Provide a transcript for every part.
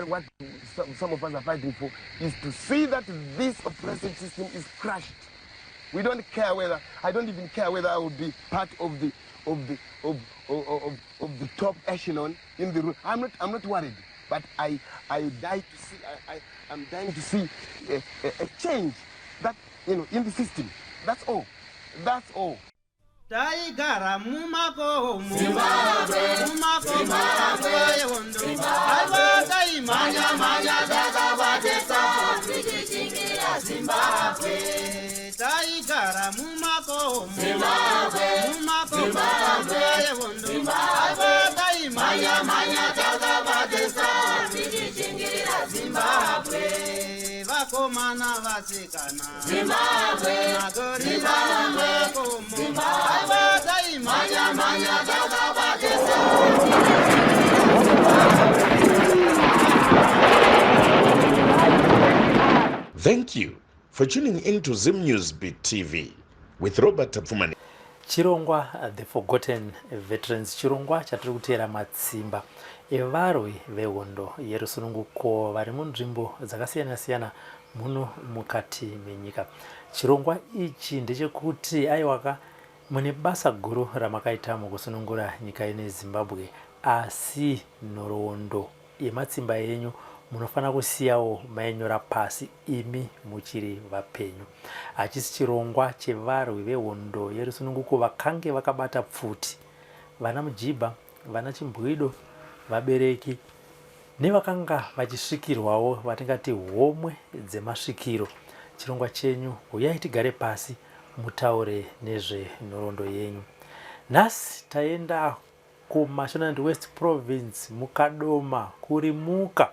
What some of us are fighting for is to see that this oppressive system is crushed. We don't care whether, I don't even care whether I will be part of the of the of of, of, of the top echelon in the room. I'm not worried, but I die to see I'm dying to see a change that in the system. That's all. That's all. Taigara mumakomo, mumakomo nguva yehondo. Aiwa, taimhanya mhanya takabatesa tichichingira Zimbabwe. Taigara mumakomo, mumakomo nguva yehondo. Aiwa, taimhanya mhanya takabatesa tichichingirira Zimbabwe. Vakomana, vasikana, Zimbabwe. Magorira mumakomo. Aiwa, taimhanya mhanya takabatesa. Thank you for tuning in to Zim News Beat TV with Robert Tapfumani. Chirongwa The Forgotten Veterans, chirongwa chatiri kuteera matsimba evarwi vehondo yerusununguko vari munzvimbo dzakasiyana-siyana muno mukati menyika. Chirongwa ichi ndechekuti aiwaka, mune basa guru ramakaita mukusunungura nyika ino yeZimbabwe, asi nhoroondo yematsimba enyu munofanira kusiyawo mainyora pasi imi muchiri vapenyu. Hachisi chirongwa chevarwi vehondo yerusununguko vakange vakabata pfuti, vana mujibha, vana chimbwido, vabereki nevakanga vachisvikirwawo, vatingati homwe dzemasvikiro. Chirongwa chenyu, huyai tigare pasi mutaure nezvenhoroondo yenyu. Nhasi taenda kuMashonaland West Province, muKadoma, kuRimuka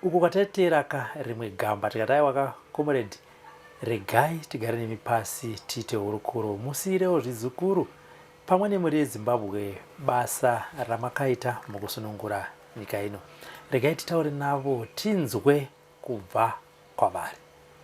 uko kwataiteraka rimwe gamba, tikati aiwaka comrade, regai tigare nemi pasi tiite hurukuro, musiyirewo zvizukuru pamwe nemhuri yeZimbabwe basa ramakaita mukusunungura nyika ino. Regai titaure navo, tinzwe kubva kwavari.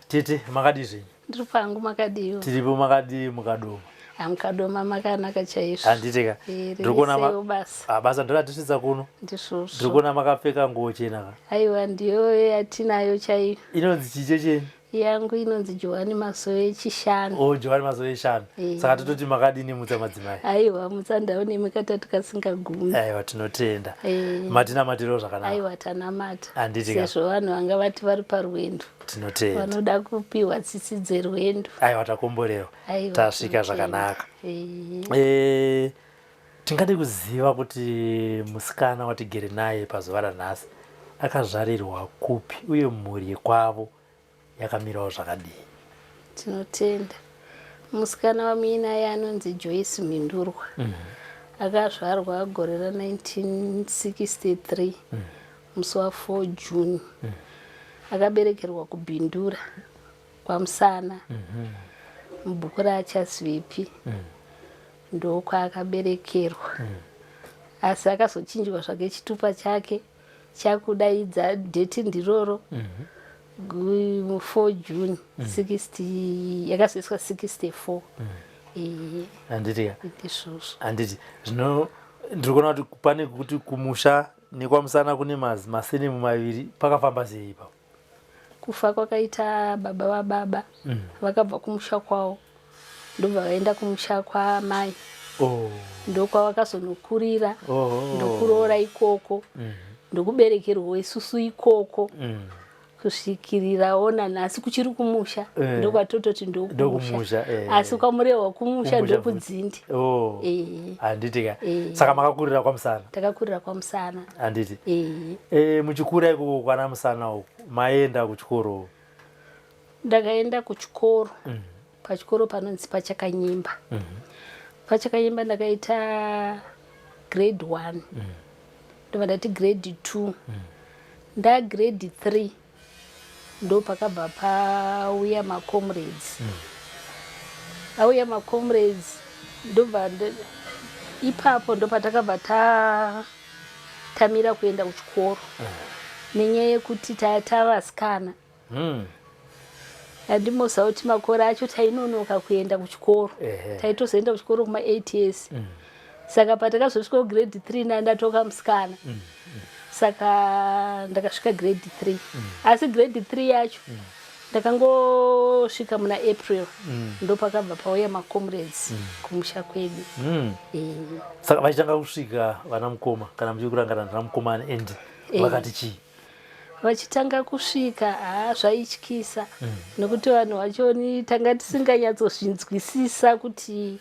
Tete, makadii zvenyu? Ndiri pangu, makadiwa? Tiripo, makadii muKadoma? HamuKadoma makanaka chaizvo. Handitika? Ndiri kuona basa. Ah, basa ndoratisvitsa kuno. Ndizvozvo. Ndiri kuona makapfeka nguo chena ka. Aiwa, ndiyo yatinayo chaiyo. Inonzi chiche chenyu? Yangu inonzi Johani Masowe Chishanu. Oh, Johani Masowe Chishanu. Saka tototi makadini mutsa madzimai? Aiwa, mutsandau nemi katatu kasingagumi. Aiwa, tinotenda. Matinamatiro zvakanaka? Aiwa, tanamata. Handitika? Sezvo vanhu vanga vati vari parwendo, Tinotenda. vanoda kupiwa tsitsi dzerwendo. Aiwa, takomborerwa. Aiwa, Tasvika tinotenda. zvakanaka. Tingade kuziva kuti musikana watigere naye pazuva ranhasi akazvarirwa kupi, uye mhuri yekwavo yakamirawo zvakadii? Tinotenda. Musikana wamuinaye anonzi Joyce Mhindurwa. Akazvarwa gore ra1963, musi wa4 June. Akaberekerwa kuBindura, kwaMusana, mubhuku raAchasivepi, ndokwaakaberekerwa. Asi akazochinjwa zvake chitupa chake chakudaidza date ndiroro, 4 June 60, yakazoiswa 64. Handitika? Ndizvozvo. Handiti zvino ndiri kuona kuti pane kuti kumusha nekwaMusana kune masenemu maviri, pakafamba sei ipapo? Kufa kwakaita baba vababa, vakabva kumusha kwavo, ndobva vaenda kumusha kwamai. Ndokwavakazonokurira, ndokuroora ikoko, ndokuberekerwawo isusu ikoko, kusvikirirawo nanhasi kuchiri kumusha. Ndokwatototi ndokumusha. Ndokumusha, eh. Asi kwamurehwa kumusha, Kumusha. ndokudzindi. Oh. Handitika? Saka makakurira kwaMusana? Takakurira kwaMusana. Handiti? Muchikura ikoko kwana Musana uku, maenda kuchikoro? Ndakaenda kuchikoro, pachikoro panonzi paChakanyimba. PaChakanyimba ndakaita grade 1, ndobva ndati grade 2, ndagrade 3 ndo pakabva pauya macomrades. Auya macomrades, ndobva ipapo ndo patakabva tamira kuenda kuchikoro nenyaya yekuti tavasikana. Handimoziva kuti makore acho tainonoka kuenda kuchikoro. Taitozoenda kuchikoro kuma 8 years. Saka patakazosvika kugrade 3 ndandatoka musikana. Saka ndakasvika grade 3. Asi grade 3 yacho ndakangosvika muna April, ndopakabva pauya macomrades kumusha kwedu. Saka vachitanga kusvika vana mukoma, kana muchiri kurangana nana mukoma and vakati chii? Vachitanga kusvika, haa, zvaityisa, nekuti vanhu vachoni tanga tisinganyatsozvinzwisisa kuti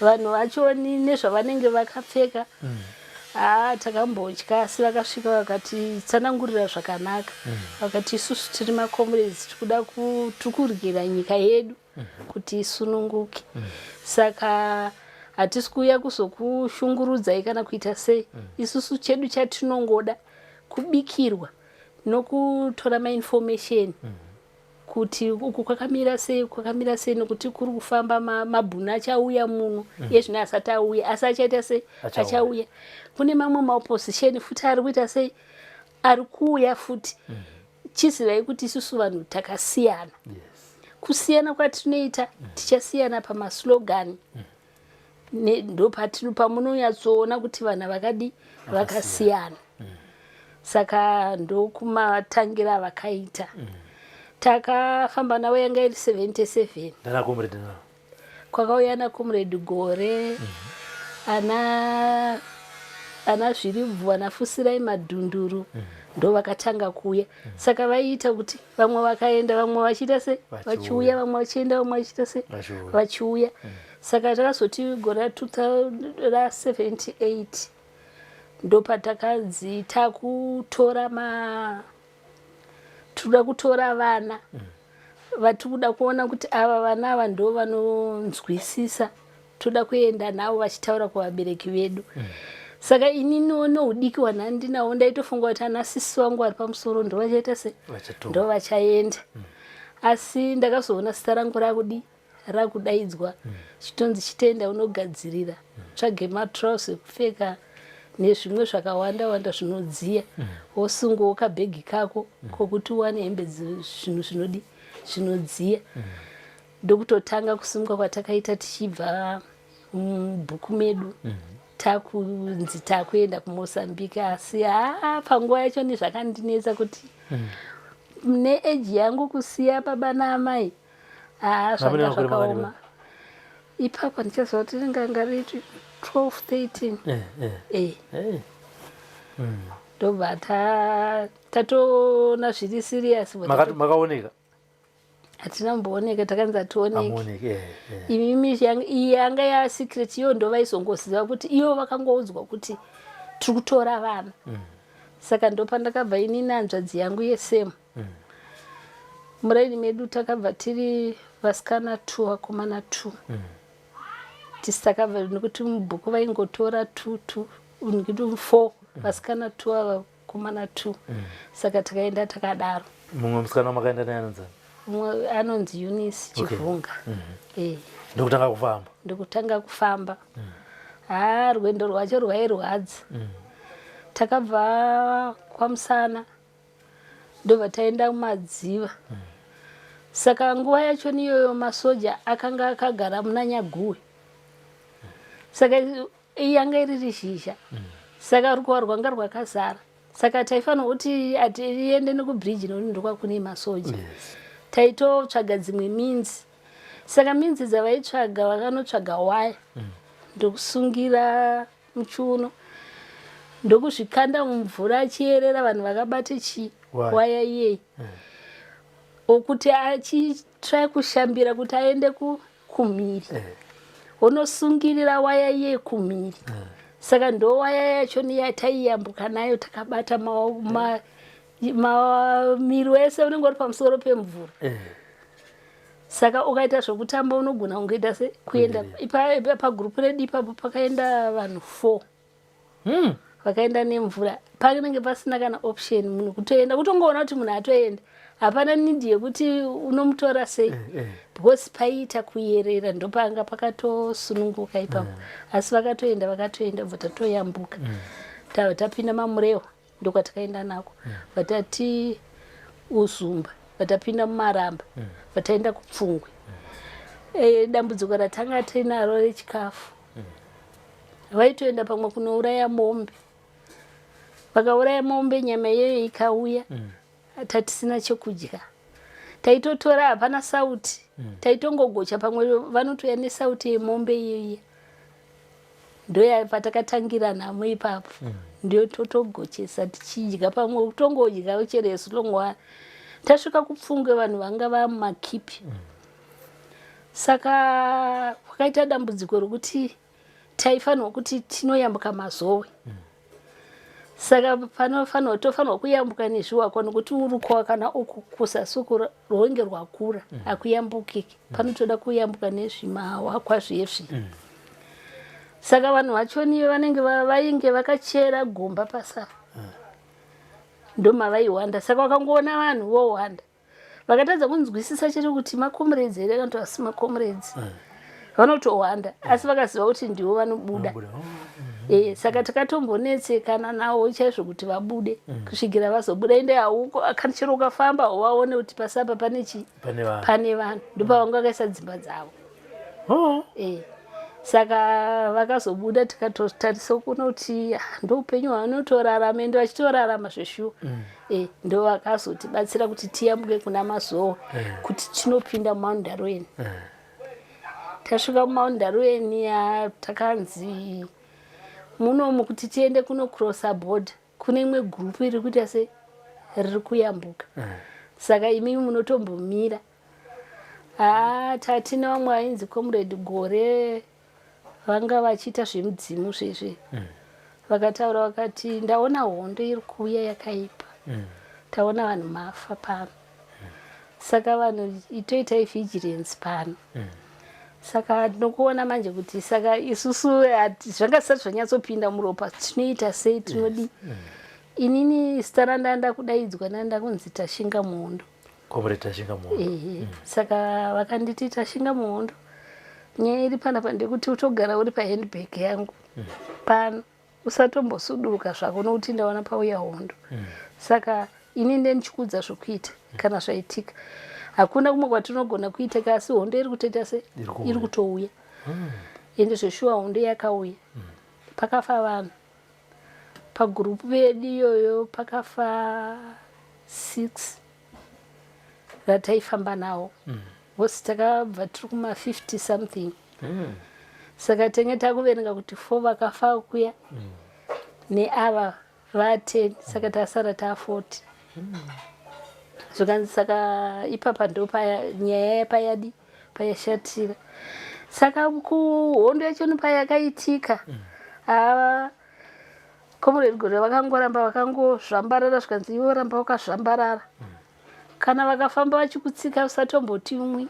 vanhu vachoni nezvavanenge vakapfeka. Haa, takambotya, asi vakasvika vakatitsanangurira zvakanaka. Vakati, "Isusu tiri macomrades, tikuda tiri kuryira nyika yedu kuti isununguke, saka hatisi kuuya kuzokushungurudzai kana kuita sei. Isusu chedu chatinongoda kubikirwa nokutora mainformation kuti uku kwakamira sei, kwakamira sei, nokuti kuri kufamba mabhunu achauya muno. Ezvino asati auya, asi achaita sei? Achauya. Achauya. Kune mamwe maopposition futi ari kuita sei, ari kuuya futi. Chizivai kuti isusu vanhu takasiyana. Kusiyana kwatinoita, tichasiyana pamaslogan. Ndo pamunonyatsoona kuti vanhu vakadi vakasiyana. Saka ndokumatangira vakaita. Takafamba navo, yanga iri 77. Ndana comrade navo? Kwakauya nacomrade Gore, ana Zviribvu, ana Fusirai Madhunduru, ndo vakatanga kuuya. Saka vaiita kuti vamwe vakaenda, vamwe vachiita se Vachiuya. Vachiuya, vamwe vachienda, vamwe vachiita se Vachiuya. Vachiuya. Saka takazoti gore ra78 ndopatakanzi takutora ma tinoda kutora vana vatiri kuda kuona kuti ava vana ava ndo vanonzwisisa, toda kuenda navo vachitaura kuvabereki vedu. Saka ininiwo noudiki hwanandinawo ndaitofunga kuti ana sisi vangu vari pamusoro ndo vachaita se Vachatora. Ndo vachaenda. Asi ndakazoona zita rangu rakudi rakudaidzwa, chitonzi, "Chitenda, unogadzirira, tsvage matrouse ekupfeka nezvimwe zvakawanda wanda zvinodziya, wosungawo kabhegi kako kokuti uwane hembe, zvinhu zvinodi zvinodziya." Ndokutotanga kusimuka kwatakaita tichibva mubhuku medu, takunzi takuenda kuMozambique. Asi haa, panguva yacho nezvakandinetsa kuti neeji yangu kusiya baba naamai, haa, Mavine zvanga makore makani? zvakaoma ipapo. Ndichaziva kuti ringanga riri 12 13. Eh. Ndobva tatoona zviri serious. Makaoneka? Hatina kumbooneka, takanzi hationeki. Amuoneki, eh. Imimi iyi yanga yasecret iyo, ndo vaizongoziva kuti ivo vakangoudzwa kuti tiri kutora vana. Saka ndopandakabva inini, hanzvadzi yangu yesame muraini medu, takabva tiri vasikana two, vakomana two. Tisi takabva nekuti mubhuku vaingotora two two, nekuti four, vasikana two, vakomana two. Saka takaenda takadaro. Mumwe musikana wamakaenda naye anonzani? Mumwe anonzi Eunice. Chivhunga, eh. Ndokutanga kufamba? Ndokutanga kufamba. Haa, rwendo rwacho rwairwadza. Takabva kwaMusana, ndobva taenda kuMadziva. Saka nguva yacho niyoyo masoja akanga akagara muna Nyaguwe, saka iyi yanga iri zhizha, saka rukuva rwanga rwakazara. Saka taifanira kuti hatiende nekubridge nekuti ndokwakune masoja. Taitotsvaga dzimwe means. Saka means dzavaitsvaga, vakanotsvaga waya, ndokusungira muchiuno, ndokuzvikanda mumvura achiyerera, vanhu vakabate chii? Waya. Waya iyeyi, okuti achitry kushambira kuti aende kumhiri, unosungirira waya iye kumhiri. Saka ndo waya yacho niyataiyambuka nayo takabata miri wese unenge uri pamusoro pemvura. Saka ukaita zvokutamba unogona kungoita se kuenda pagurupu redu ipapo pakaenda vanhu four. Vakaenda nemvura, panenge pasina kana option, munhu kutoenda, kutongoona kuti munhu atoenda, hapana need yekuti unomutora sei, because paiita kuyerera, ndopanga pakatosununguka ipapo. Asi vakatoenda, vakatoenda, bva tatoyambuka, tava tapinda maMurewa, ndokwatakaenda nako. Vatati Uzumba, vatapinda muMaramba, vataenda kuPfungwe. Dambudziko ratanga tinaro rechikafu, vaitoenda pamwe kunouraya mombe. Vakauraya mombe, nyama iyoyo ikauya, tatisina chekudya. Taitotora, hapana sauti, taitongogocha, pamwe vanotouya nesauti yemombe iyoiya. Ndoya patakatangira nhamo ipapo, ndiyo totogochesa tichidya, pamwe kutongodya chero long tasvika kuPfungwe vanhu vanga vamumakipi. Saka kwakaita dambudziko rokuti taifanirwa kuti tinoyambuka Mazowe. Saka panofanirwa tofanirwa kuyambuka nezviwakwa, nokuti urukwa kana uku kuzasi uku rwenge rwakura, hakuyambukiki. Panotoda kuyambuka nezvimawakwa zvezvi. Saka vanhu vachoni vanenge vainge vakachera gomba pasapa, ndomavaiwanda. Saka vakangoona vanhu vowanda, vakatadza kunzwisisa chete kuti macomrades here kana kuti asi macomrades, vanotowanda, asi vakaziva kuti ndivo vanobuda. Vanobuda. Oh. Saka takatombonetsekana navo chaizvo kuti vabude, kusvikira vazobuda. Ende hauko kana chero ukafamba uvaone kuti pasapa pane chi Pane vanhu. Pane vanhu, ndopavanga vakaisa dzimba dzavo. Oh. Saka vakazobuda, tikatotarisa kuona kuti ah, ndo upenyu hwavanotorarama, ende vachitorarama zveshuwa. Ndo vakazotibatsira kuti tiyambuke kuna Mazowe, kuti tinopinda muMount Darwin. Tasvika muMount Darwin, takanzi munomu kuti tiende kunocrossa border kune imwe gurupu iri kuita se riri kuyambuka, saka imimi munotombomira. Haa, tatina vamwe vainzi Comrade Gore, vanga vachiita zvemudzimu zvezve. Vakataura vakati, "Ndaona hondo iri kuuya yakaipa, taona vanhu mafa pano, saka vanhu itoitai vigilance pano." Saka ndinokuona manje kuti saka isusu zvanga zvisati zvanyatsopinda muropa, tinoita sei, tinodi inini zita randanda kudaidzwa ndanda kunzi Tashinga Muhondo. Comrade Tashinga Muhondo. Ehe. Saka vakanditi, "Tashinga Muhondo, nyaya iri panapa ndekuti utogara uri pahandbag yangu pano, usatombosuduruka zvako, nokuti ndaona pauya hondo. Saka ini nde ndichikuudza zvokuita kana zvaitika. Hakuna kumwe kwatinogona kuita, asi hondo iri kutoita se Iri kuuya. Iri kutouya." Ende zveshuwa hondo yakauya, pakafa vanhu pagurupu vedu iyoyo, pakafa six rataifamba nawo vose. Takabva tiri kuma50 something, saka tenge takuverenga kuti four vakafa kuya neava va10, saka tasara ta40. Zvikanzi saka ipapa ndo nyaya payadi payashatira. Saka kuhondo yachoni payakaitika, ava Comrade Gore vakangoramba vakangozvambarara. Zvikanzi, "Iwe ramba wakazvambarara, kana vakafamba vachikutsika usatomboti mwi,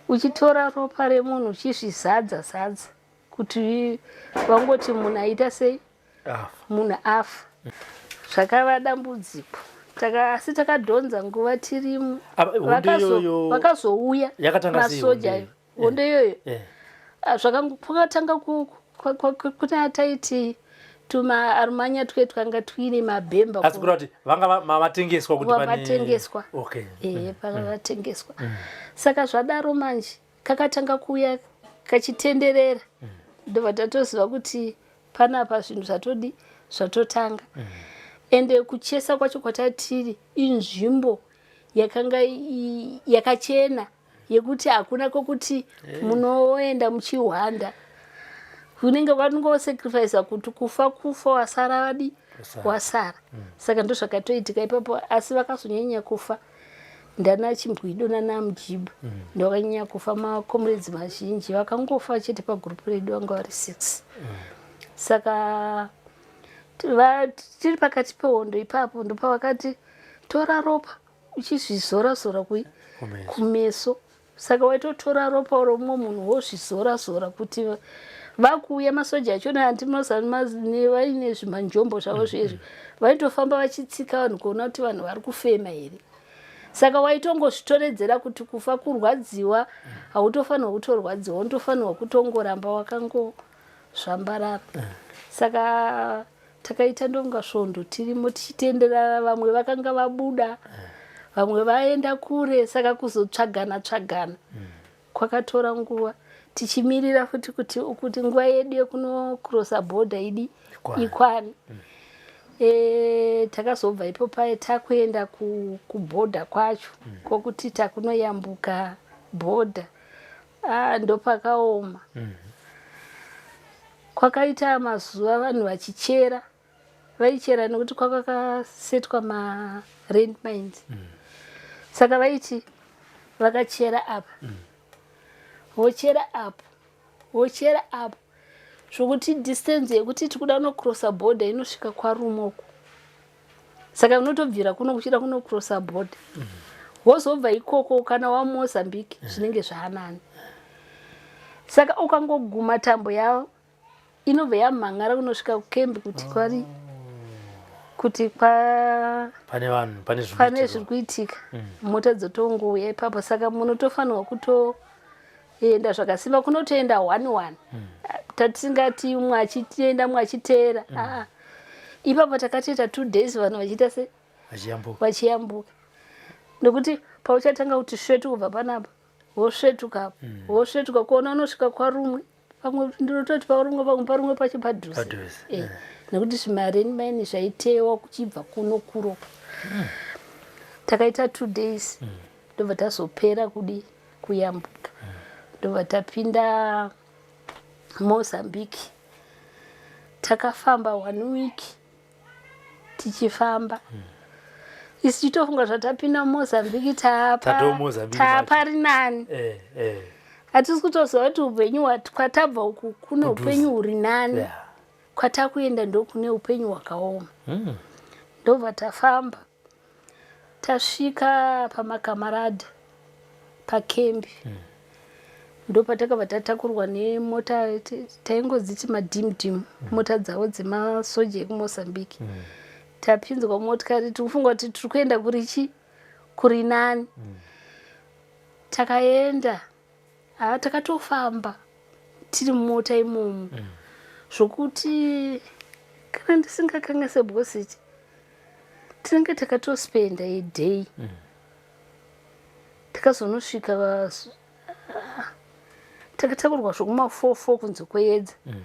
uchitora ropa remunhu uchizvizadza zadza kuti vangoti munhu aita sei." Afa. Munhu afa. Zvakava dambudziko. Asi takadhonza nguva tirimo. Apa, hondo iyoyo Vakazouya yakatanga sei masoja hondo ayo. Hondo iyoyo, ah, kwakatanga kuna taiti tuma arumanya twe twanga twine mabhemba. Asi kureva kuti vanga vatengeswa kuti Vatengeswa. Ehe, panga vatengeswa. Saka zvadaro manje kakatanga kuuya kachitenderera, ndobva tatoziva kuti panapa zvinhu zvatodi zvatotanga. Ende kuchesa kwacho kwatatiri inzvimbo yakanga yakachena yekuti hakuna kwokuti munoenda muchihwanda, unenge vanongosacrifica kuti kufa kufa, wasara vadi. Wasara. Wasara. Saka ndo zvakatoitika ipapo, asi vakazonyanya kufa ndana Chimbwido nana Mujibha, ndo vakanyanya kufa. Macomrades mazhinji vakangofa chete pagurupu redu vanga vari six. Saka tiri pakati pehondo ipapo, ndopavakati tora ropa uchizvizora zora Kumeso. Kumeso. Saka waitotora ropa romumwe munhu wozvizora zora kuti vakuuya masoja achona, hanti vaine zvimanjombo zvavo zvezvi, vaitofamba vachitsika vanhu kuona kuti vanhu vari kufema here. Saka waitongozvitoredzera kuti kufa kurwadziwa, hautofanirwa kutorwadziwa, unotofanirwa kutongoramba wakangozvambarara. Saka takaita ndonga svondo tirimo tichitenderana, vamwe vakanga vabuda, vamwe vaenda kure, saka kuzotsvagana tsvagana kwakatora nguva, tichimirira futi kuti nguva yedu yekunocrossa border idi Ikwane. Ikwane. E, takazobva ipo paye takuenda kubhodha kwacho mm. Kwokuti takunoyambuka bhodha, ah, ndopakaoma mm. Kwakaita mazuva vanhu vachichera, vaichera nekuti kwakakasetwa marent mines mm. Saka vaiti vakachera apa mm. Vochera apo, vochera apo, zvokuti distance yekuti tikuda kunocrossa border inosvika kwaRumoko. Saka unotobvira kuno kuchida kunocrossa border mm. Wozobva ikoko kana waMozambique mm. Zvinenge zvaanani. Saka ukangoguma tambo yavo inobva yamhang'ara kunosvika kukembi kuti kwari kuti kwa pane vanhu, pane pane zviri kuitika mm. Mota dzotongouya ipapo, saka munotofanirwa kutoenda zvakasimba, kunotoenda one one mm. Tatisingati umwe achitienda, umwe achiteera mm. Aa, ipapo takatoita 2 days vanhu vachiita se vachiyambuka, nekuti pauchatanga kuti svetu kubva panapa, wosvetuka apo mm. Wosvetuka kuona unosvika kwarumwe, pamwe ndinototi parumwe, pamwe parumwe pacho padhuze eh, nekuti zvimalandmine zvaitewa kuchibva kuno kuro mm. Takaita 2 days ndobva tazopera kudi kuyambuka ndobva tapinda Mozambique. Takafamba one week tichifamba isi tichitofunga zvatapinda muMozambique taapari nani eh, eh. Hatisi kutoziva kuti upenyu kwatabva uku kune upenyu huri nani yeah. Kwatakuenda ndokune upenyu hwakaoma mm. Ndobva tafamba, tasvika pamakamarada pakembi mm. Ndopatakabva tatakurwa nemota, taingodziti madhimdhim mm. Mota dzavo dzemasoja ekuMozambique mm. Tapinzwa motikari, tikufunga kuti tiri kuenda kurichi kuri nani mm. Takaenda, ha, takatofamba tiri mumota imomo mm. Zvokuti kana ndisingakanganise bhositi, tinenge takatospenda a day mm. Takazonosvika, takatakurwa zvokuma 4 kunze kweedza mm.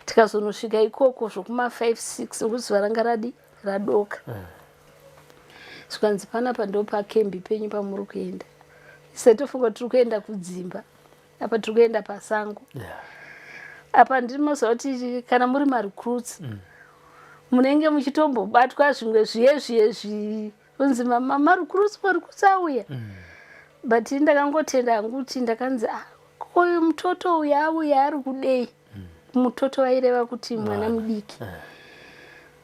Tikazonosvika ikoko zvokuma 5 6, nokuti zuva ranga radi radoka mm. Zvikanzi, "Panapa ndo pakembi penyu pamuri kuenda." Setofunga tiri kuenda kudzimba, apa tiri kuenda pasango yeah. Apa ndinoziva kuti kana muri marecruits mm. munenge muchitombobatwa zvimwe zviye zviye zvinonzi marecruits, marecruits auya mm. But ndakangotenda hangu kuti ndakanzi, "Ah, koyo mutoto uyu auya ari kudei?" mm. Mutoto vaireva kuti mwana mudiki.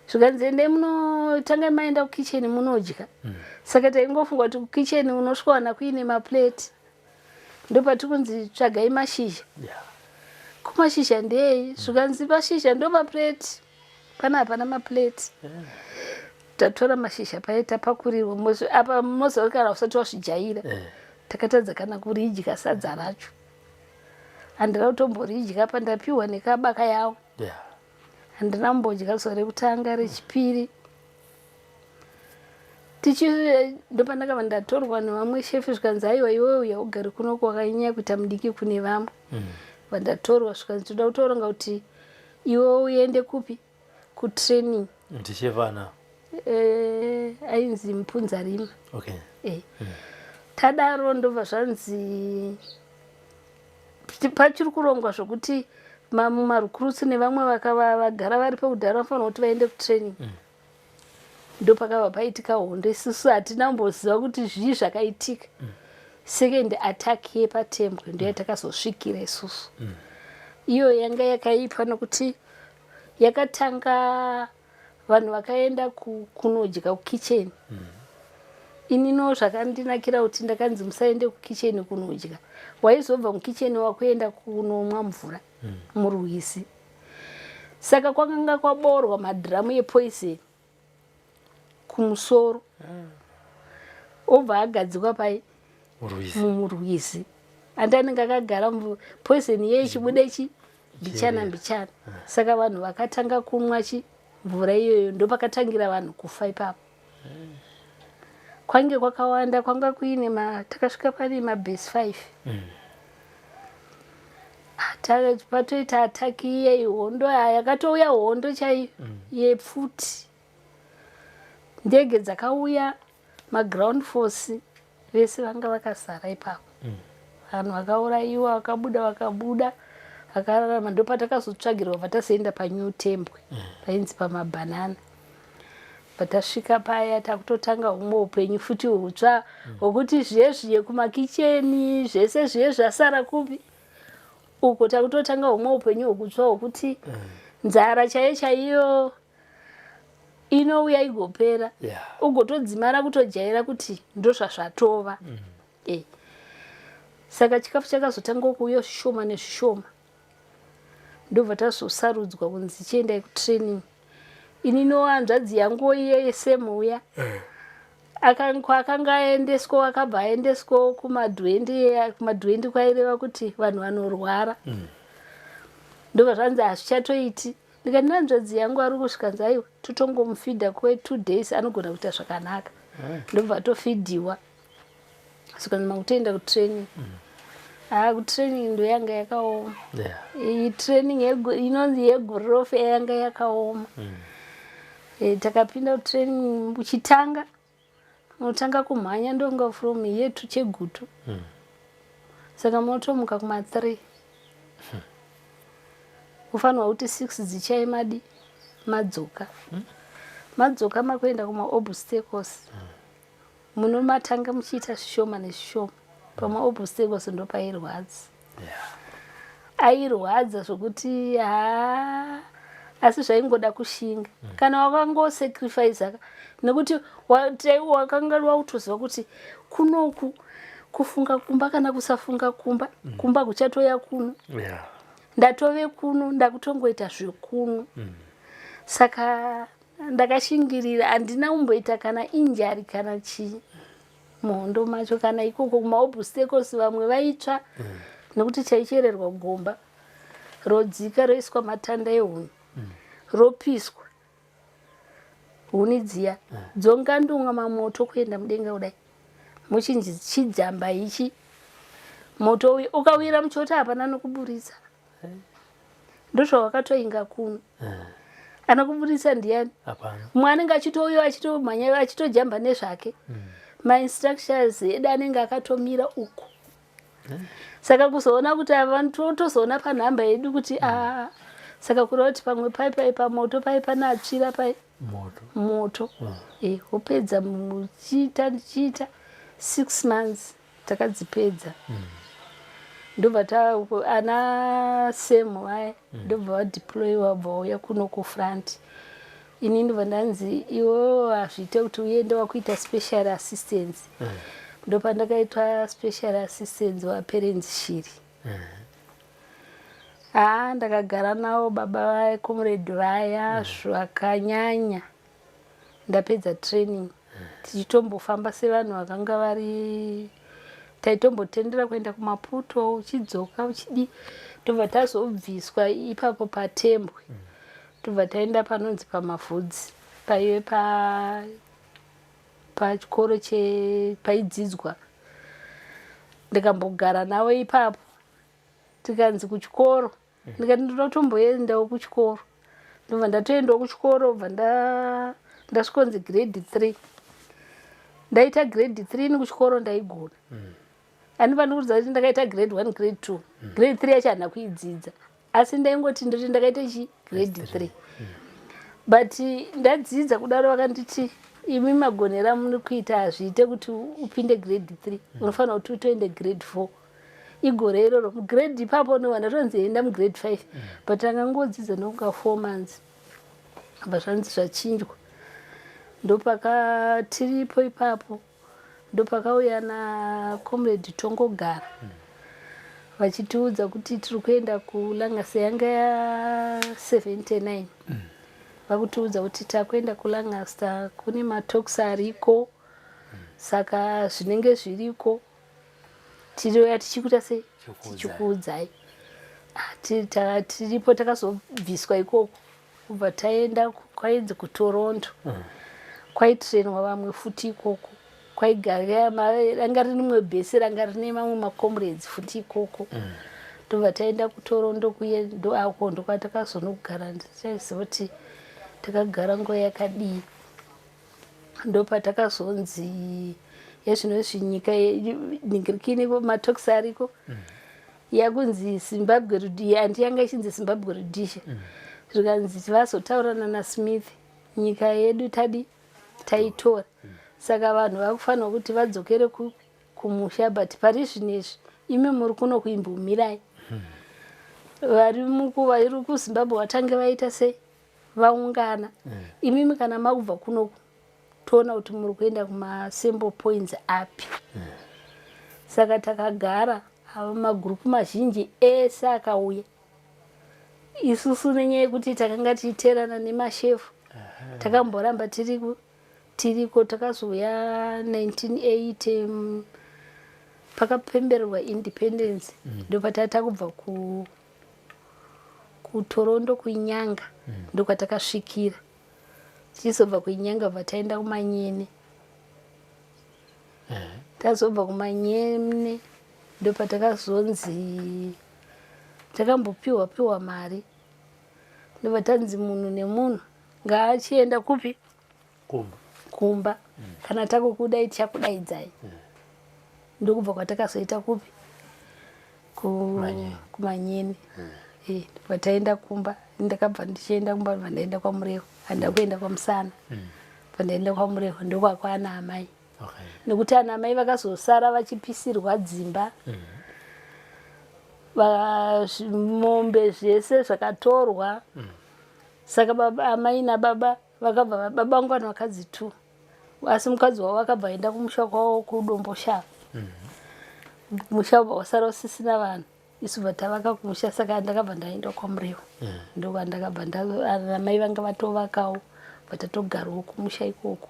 Zvikanzi, "Endai munotanga maenda kukicheni munodya mm. Saka taingofunga kuti kukicheni unosvikawana kuine maplate. Ndopati kunzi, "Tsvagai mashizha." Kumashizha ndei? Zvikanzi, "Mashizha ndo maplate, pana hapana maplate." Tatora mashizha paye, tapakurirwa. Apa moziva kana usati wazvijaira yeah. Takatadza kana kuridya sadza racho, handina kutomboridya. Pandapiwa nekabaka yavo handina kumbodya zuva rekutanga, rechipiri. Tichi ndopandakabva ndatorwa nevamwe shefu, zvikanzi, "Aiwa, iwe uya ugari kuno, kwakanyanya kuita mudiki kune vamwe." Vandatorwa, zvikanzi, "Toda kutoronga kuti iwe uende kupi, kutraining." Ndichevana? Eh, ainzi Mupunzarima. Okay. Eh. Tadaro ndobva zvanzi pachiri kurongwa zvokuti marecruits nevamwe vakava vagara vari pekudhara vanofanira kuti vaende kutraining mm. Ndopakabva paitika hondo. Isusu hatina kumboziva kuti zvii zvakaitika mm. Second attack yepaTembwe ndo yatakazosvikira isusu mm. Iyo yanga yakaipa nokuti yakatanga vanhu vakaenda kunodya kukicheni mm. Inino zvakandinakira kuti ndakanzi musaende kukicheni kunodya, waizobva mukicheni wakuenda kunomwa mvura mm. murwizi. Saka kwakanga kwaborwa madhiramu epoison kumusoro mm. Obva agadzikwa pai? Murwizi. Andi anenge akagara poison iye ichibuda chi mbichana mbichana. Saka vanhu vakatanga kumwa chi mvura iyoyo, ndopakatangira vanhu kufa ipapo. Kwange kwakawanda, kwanga kuine takasvika pane mabase 5 mm. Patoita attack iye, hondo yakatouya, hondo chaiyo mm. yepfuti. Ndege dzakauya, maground force vese vanga vakazara ipapo. Vanhu vakaurayiwa, vakabuda, vakabuda vakararama. Ndopatakazotsvagirwa patazoenda paNew Tembwe, painzi pamabhanana. Patasvika paya takutotanga humwe upenyu futi hutsva hwokuti zviye zviye kumakicheni zvese zviye zvasara kupi uko, takutotanga humwe upenyu hwokutsva hwokuti nzara chaiyo chaiyo inouya igopera, ugotodzimara kutojaira kuti ndozvazvatova. Saka chikafu chakazotanga kuuya zvishoma nezvishoma, ndobva tazosarudzwa kunzi chiendai kutraining. Inini hanzvadzi yangu iye semu uya kwaakanga aendeswa, akabva aendeswa kumadhwendi. Kumadhwendi kwaireva kuti vanhu vanorwara. Ndobva zvanzi hazvichatoiti. Ndikati hanzvadzi yangu ari kusvikanzi aiwa, totongomufidha kwe2 days, anogona kuita zvakanaka. Ndobva atofidhiwa, svikanzi makutoenda kutraining. Haa, kutraining ndo yanga yakaoma. Iyi training inonzi yegurofe yanga yakaoma. Takapinda kutraining, uchitanga unotanga kumhanya ndonga from here to Chegutu. Saka munotomuka kuma3, kufanirwa kuti 6 dzichai madi madzoka. Madzoka makuenda kumaobstacles, munomatanga muchiita zvishoma nezvishoma. Pamaobstacles ndopairwadza, airwadza zvokuti ha, asi zvaingoda kushinga. Kana wakangosacrifice, nekuti wakanga wakutoziva kuti kunoku kufunga kumba kana kusafunga kumba, kumba kuchatoya kuno. Ndatove kuno, ndakutongoita zvekuno. Saka ndakashingirira, handina kumboita kana injury kana chii muhondo macho, kana ikoko kumaobstacles vamwe vaitsva nekuti chaichererwa gomba, rodzika, roiswa matanda ehuni, ropiswa huni dziya, dzongandumwa mamoto kuenda mudenga kudai, muchinji chijamba ichi moto uyu ukawira muchoto hapana nokuburitsa. Ndozvawakatoinga kuno, anokuburitsa ndiani? Hapana. Mumwe anenge achitouya achitomhanya achitojamba nezvake. Mainstructors edu anenge akatomira uku, saka kuzoona kuti ava totozoona panhamba yedu kuti a, saka kureva kuti pamwe pai pai pamoto pai panatsvira pai moto. Moto. Wopedza muchiita ndichiita 6 months, takadzipedza. Ndobva ta ana semu vaya ndobva vadeployiwa, bva vauya kuno kufront. Ini ndobva ndanzi iwewe hazviite kuti uende, wakuita special assistance. Ndopandakaitwa special assistance waPerence Shiri. Haa, ndakagara navo baba vaya, comrade vaya, zvakanyanya. Ndapedza training, tichitombofamba sevanhu vakanga vari, taitombotendera kuenda kuMaputo, uchidzoka uchidi. Tobva tazobviswa ipapo paTembwe, tobva taenda panonzi paMavhudzi, paive pa pachikoro paidzidzwa. Ndikambogara navo ipapo, tikanzi kuchikoro. Ndikati ndoda kutomboendawo kuchikoro, ndobva ndatoendawo kuchikoro. Bva ndasvikonzi grade 3. Ndaita grade 3 ini kuchikoro ndaigona. Handifani kuudza kuti ndakaita grade 1, grade 2, grade 3 yacho handina kuidzidza, asi ndaingoti ndoti ndakaita chi grade 3. But ndadzidza kudaro, vakanditi imi magonera muri kuita hazviite kuti upinde grade 3, unofanira kuti utoende grade 4 igore iroro. Mugrade ipapo ndobva ndatonzi enda mugrade 5, but angangodzidza nokunga 4 months, bva zvanzi zvachinjwa. Ndopaka tiripo ipapo, ndopakauya nacomrade Tongogara vachitiudza kuti tiri kuenda kuLancaster. Yanga ya79. Vakutiudza kuti takuenda kuLancaster, kune matalks ariko, saka zvinenge zviriko tiriuya tichikuita sei, tichikuudzai. Ah, tiripo takazobviswa ikoko, kubva taenda kwainzi kuToronto. Kwaitrainwa vamwe futi ikoko, kwaigara ranga rimwe bhesi ranga rine mamwe macomrades futi ikoko. Ndobva taenda kuToronto kuye, ndoako ndokwatakazonogara. Ndichaiziva kuti takagara nguva yakadii. Ndopatakazonzi yezvino izvi nyika ningirikini matokisi ariko yakunzi Zimbabwe Rhodesia, handi yanga ichinzi Zimbabwe Rhodesia. Zvikanzi vazotaurana naSmith, nyika yedu tadi taitora, saka vanhu vakufanirwa kuti vadzokere kumusha, but pari zvino izvi imi muri kuno kuimbomirai, vari vari kuZimbabwe vatange vaita sei, vaungana. Imimi kana makubva kunoku, toona kuti muri kuenda kumasample points api. Saka takagara ava magurupu mazhinji ese akauya. Isusu nenyaya yekuti takanga tichiteerana nemashefu, takamboramba tiriko. Takazouya 1980, pakapembererwa independence, ndopatata takubva kuToronto, kuInyanga, ndokwatakasvikira. Tichizobva kuInyanga, bva taenda kuManyene. Tazobva kuManyene, ndopatakazonzi takambopiwa piwa mari, ndobva tanzi munhu nemunhu ngaachienda kupi? Kumba. Kumba. Kana takukudai tichakudaidzai. Ndokubva kwatakazoita kupi? Manyeni. KuManyeni. Ndobva taenda kumba. Ndakabva ndichienda kumba, ndobva ndaenda kwaMureho. Handida kuenda kwaMusana, bva ndaenda kwaMureho, ndokwakwana amai, nekuti ana amai vakazosara vachipisirwa dzimba, mombe zvese zvakatorwa. Saka baba, amai nababa vakabva, baba vangu vane vakadzi two, asi mukadzi wavo akabva aenda kumusha kwavo kuDomboshava. Musha ubva wasara usisina vanhu, isu bva tavaka kumusha. Saka ndakabva ndaenda kwaMurewo, ndokwandakabva amai vanga vatovakawo, bva tatogarawo kumusha ikoko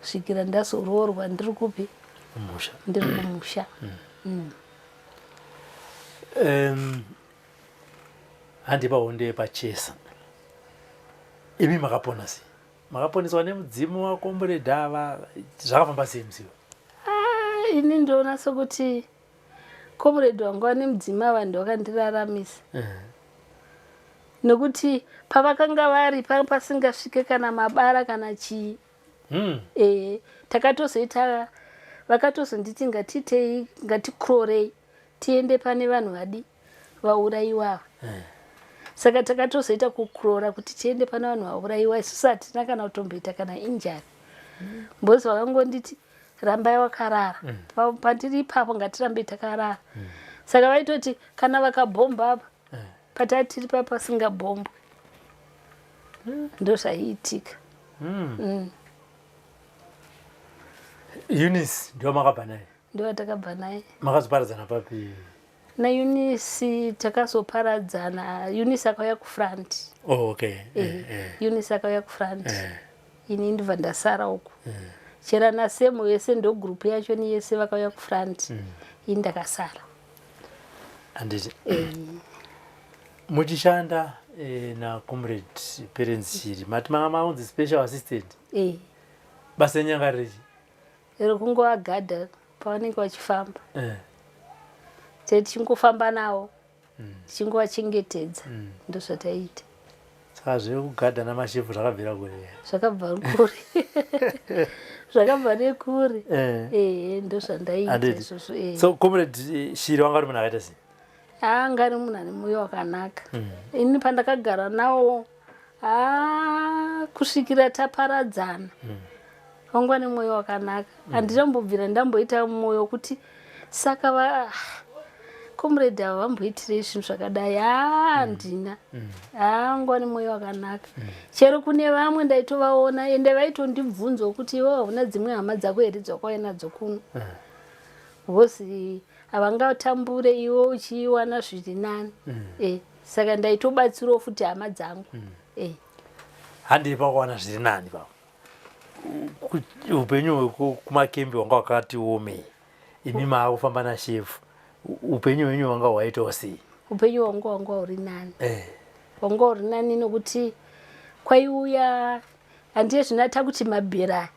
svikira ndazoroorwa. Ndiri kupi? Kumusha. Ndiri kumusha. Handi pahondo yepachesa, imi makapona sei? Makaponeswa nemudzimu wakomboreda ava? Zvakafamba sei musiwo? Ah, ini ndoona sokuti comrade wangu ane mudzimu ava ndovakandiraramisa, nekuti pavakanga vari panga pasingasvike kana mabara kana chii. Takatozoita, vakatozonditi ngatitei, ngatikrorei tiende pane vanhu vadi vaurayiwa ava. Saka takatozoita kukrora kuti tiende pane vanhu vaurayiwa. Isusu hatina kana kutomboita kana injury, mbozi vakangonditi rambai wakarara. Pandiri ipapo ngatirambei takarara. Saka vaitoti kana vakabhomba apa patatiri pa pasingabhombwe, ndozvaiitika. Eunice ndiwo makabva naye? Ndovatakabva naye. Makazoparadzana papi? NaEunice takazoparadzana, Eunice akauya kufront. Oh, okay. Eunice akauya kufront, ini ndibva ndasara uku. Chera nasemo yese, ndo gurupu yacho ni yese vakauya kufront, ini ndakasara. Handiti muchishanda nacomrade Perence Shiri, mati manga maunzi special assistant? Eh. Basa renyanga rechi? Rekungovagadha pavanenge vachifamba. Te tichingofamba navo, tichingovachengetedza, ndozvataiita. Saka zvekugadha namashefu zvakabvira kure? Zvakabva kure, zvakabva nekure. Ehe, ndozvandaiita izvozvo. So comrade Shiri wanga uri munhu akaita sei? Anga ari munhu ane mwoyo wakanaka. Ini pandakagara nawo, ha, kusvikira taparadzana, vanga nemwoyo wakanaka. Handinambobvira ndamboita mwoyo wekuti saka va comrade ava vamboitirei zvinhu zvakadai. Ha, handina. Ha, vanga nemwoyo wakanaka. Chero kune vamwe ndaitovaona, ende vaitondibvunzawo kuti iwe hauna dzimwe hama dzako here dzakauya nadzo kuno, because havangatambure iwe uchiwana zviri nani. Saka ndaitobatsirawo futi hama dzangu. Handei pakuwana zviri nani papo. Upenyu hwekumakembi hwanga hwakati omei? Imi maakufamba nashefu, upenyu hwenyu hwanga hwaitawo sei? Upenyu hwangu hwanga huri nani. Hwanga huri nani nokuti kwaiuya, handiye zvinata kuti mabhera,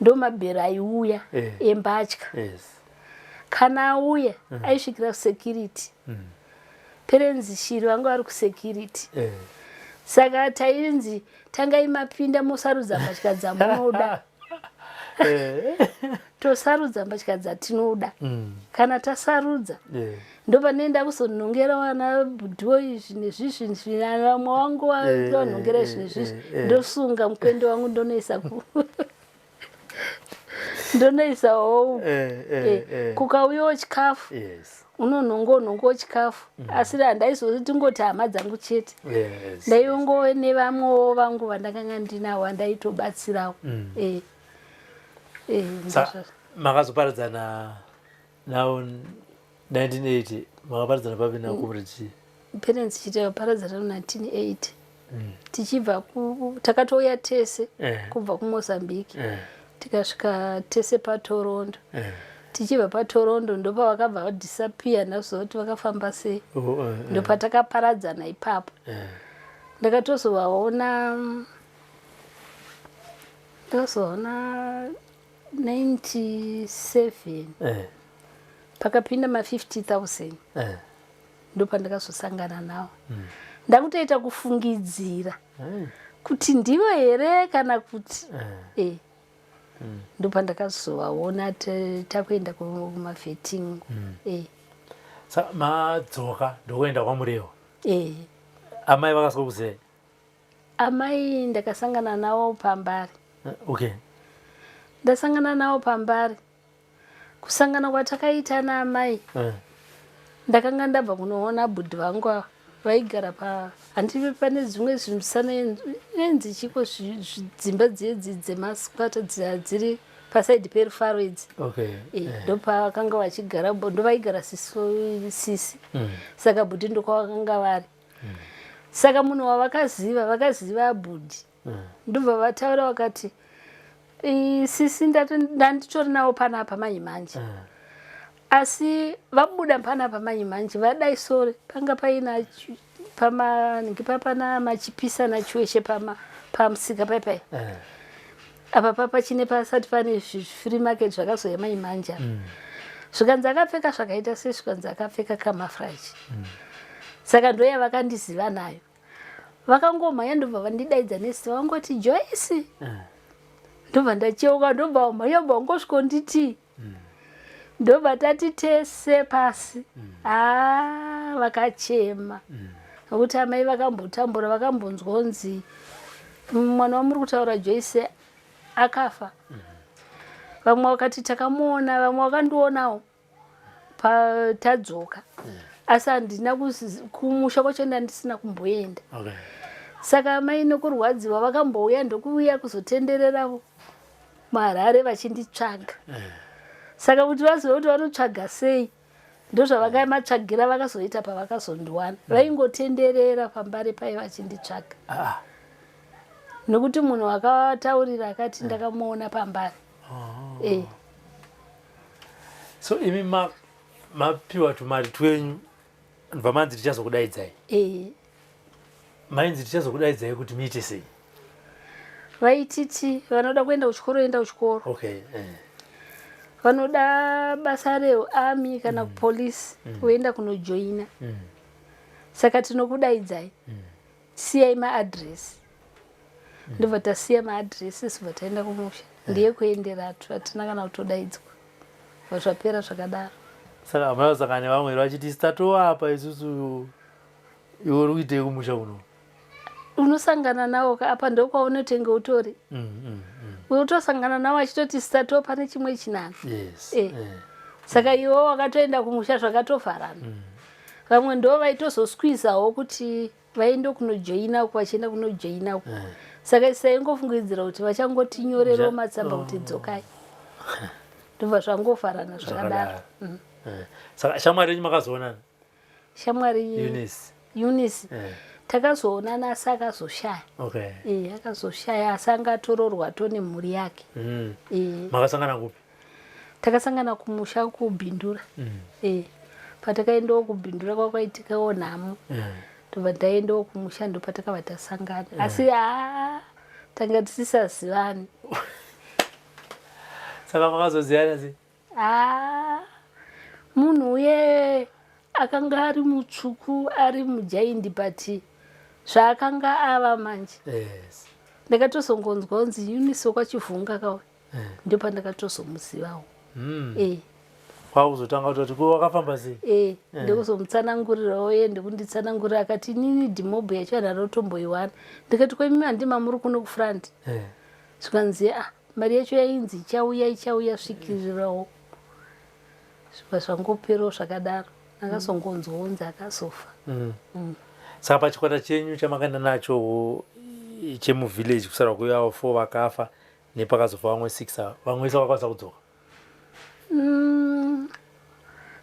ndo mabhera aiuya embatya. Kana auya, aisvikira kusecurity. Perence Shiri vanga vari kusecurity. Saka tainzi tangai mapinda mosarudza mbatya dzamunoda. Tosarudza mbatya dzatinoda. Kana tasarudza, ndopanoenda kuzonongera vana bhudhiwo izvi nezvizvi, vamwe wangu vanongera izvi nezvizvi, ndosunga mukwende wangu ndonoisa ku ndonoisawo. Kukauyawo chikafu, unonhongo chikafu, asi handaizoti tingoti hama dzangu chete. Ndaingove nevamwewo vangu vandakanga ndinavo vandaitobatsirawo. Makazoparadzana nawo 1980, makaparadzana papi naComrade? Parents chete vaparadzana mu1980, tichibva takatouya tese kubva kuMozambique, tikasvika tese paToronto. Tichibva paToronto ndopavakabva vadisappear, ndazoziva kuti vakafamba sei. Ndopatakaparadzana ipapo. Ndakatozovaona, ndakazovaona 97, pakapinda ma50 000. Ndopandakazosangana navo. Ndakutoita kufungidzira kuti ndivo here kana kuti ndopandakazovaona takuenda kumavetting. Saka madzoka ndokuenda kwaMurewa? Amai vakasvika kuzei? Amai ndakasangana navo paMbare. Ndasangana navo paMbare, kusangana kwatakaita naamai, ndakanga ndabva kunoona bhudhi vangu ava vaigara pa handivi pane zvimwe zvimusana enzi chiko, dzimba dziedzi dzemasquatter dziri pasaidi perufaro idzi. Ndopavakanga vachigara, ndovaigara sisi. Saka bhudhi ndokwavakanga vari. Saka munhu wavakaziva, vakaziva bhudhi, ndobva vataura vakati, "Sisi ndanditori navo panapa manje manje, asi vabuda panapa manje manje vadai sore panga paina pamanhingi papana machipisa nachiweshe pama pamusika paipai apa pachine pasati pane free market zvakazoya manje manje apa." Zvikanzi akapfeka zvakaita sei? Zvikanzi akapfeka camouflage. Saka ndoya vakandiziva nayo. Vakangomhanya ndobva vandidaidza nezita, vangoti, "Joyce." Ndobva ndacheuka, ndobva vamhanya, bva vangosvikonditi, ndobva tati tese pasi. Haa, vakachema nokuti amai vakambotambura, vakambonzwonzi mwana wamuri kutaura Joyce akafa. Vamwe vakati takamuona, vamwe vakandionawo patadzoka, asi handina kumusha kwacho ndandisina kumboenda. Saka amai nokurwadziwa vakambouya, ndokuuya kuzotendereravo muHarare vachinditsvaga. Saka kuti vazive kuti vanotsvaga sei, ndozvavakamatsvagira vakazoita pavakazondiwana. Vaingotenderera paMbare pai vachinditsvaga, nokuti munhu akataurira akati ndakamuona paMbare. So imi mapiwa tumari twenyu, ndobva manzi tichazokudaidzai? Mainzi tichazokudaidzai kuti muite sei? Vaititi vanoda kuenda kuchikoro, enda kuchikoro. Vanoda basa rearmy kana kupolisi, voenda kunojoina. Saka tinokudaidzai, siyai maadresi. Ndobva tasiya maadresi, sobva taenda kumusha. Ndiye kuenderatu, hatina kana kutodaidzwa, bva zvapera zvakadaro. Saka hamuna kusangana nevamwe here vachiti isu tatovapa isusu, iwe uri kuitei kumusha kuno? Unosangana nawo ka apa, ndokwaunotenge utori utosangana nawo achitoti sitato pane chimwe chinana. Saka iwe wakatoenda kumusha zvakatovharana. Vamwe ndo vaitozosqueezawo kuti vaende kunojoina uku, vachienda kunojoina uku. Saka isaingofungidzira kuti vachangotinyorerawo matsamba kuti dzokai, ndobva zvangovharana zvakadaro. Saka shamwari yenyu makazoonana? Shamwari Eunice? Eunice takazoonana, asi akazoshaya. Akazoshaya, asi anga atororwa tone mhuri yake. Makasangana kupi? Takasangana kumusha kuBindura. Patakaendawo kuBindura kwakwaitikawo nhamo, tobva taendawo kumusha, ndopatakabva tasangana, asi haa, tanga tisisazivani. Saka makazoziyana sei? Haa, munhu uye akanga ari mutsvuku, ari mujaindi, but Zvaakanga ava manje. Yes. Ndakatozongonzwa kunzi Eunice wekwaChivhunga kauya. Ndopandakatozomuzivawo. Eh. Kwakuzotanga kutoti ko wakafamba sei? Eh, ndokuzomutsanangurirawo iye ndokunditsanangurira akati inini dhimobhu yacho handina kutomboiwana. Ndikati ko imi handima muri kuno kufront. Zvikanzi ah mari yacho yainzi ichauya ichauya svikirirawo. Zviba zvangoperawo zvakadaro. Ndakazongonzwa kunzi akazofa. Saka pachikwata chenyu chamakaenda nacho chemuvillage kusara kwevavo 4 vakafa nepakazofa vamwe 6 ava, vamwe vese vakakwanisa kudzoka?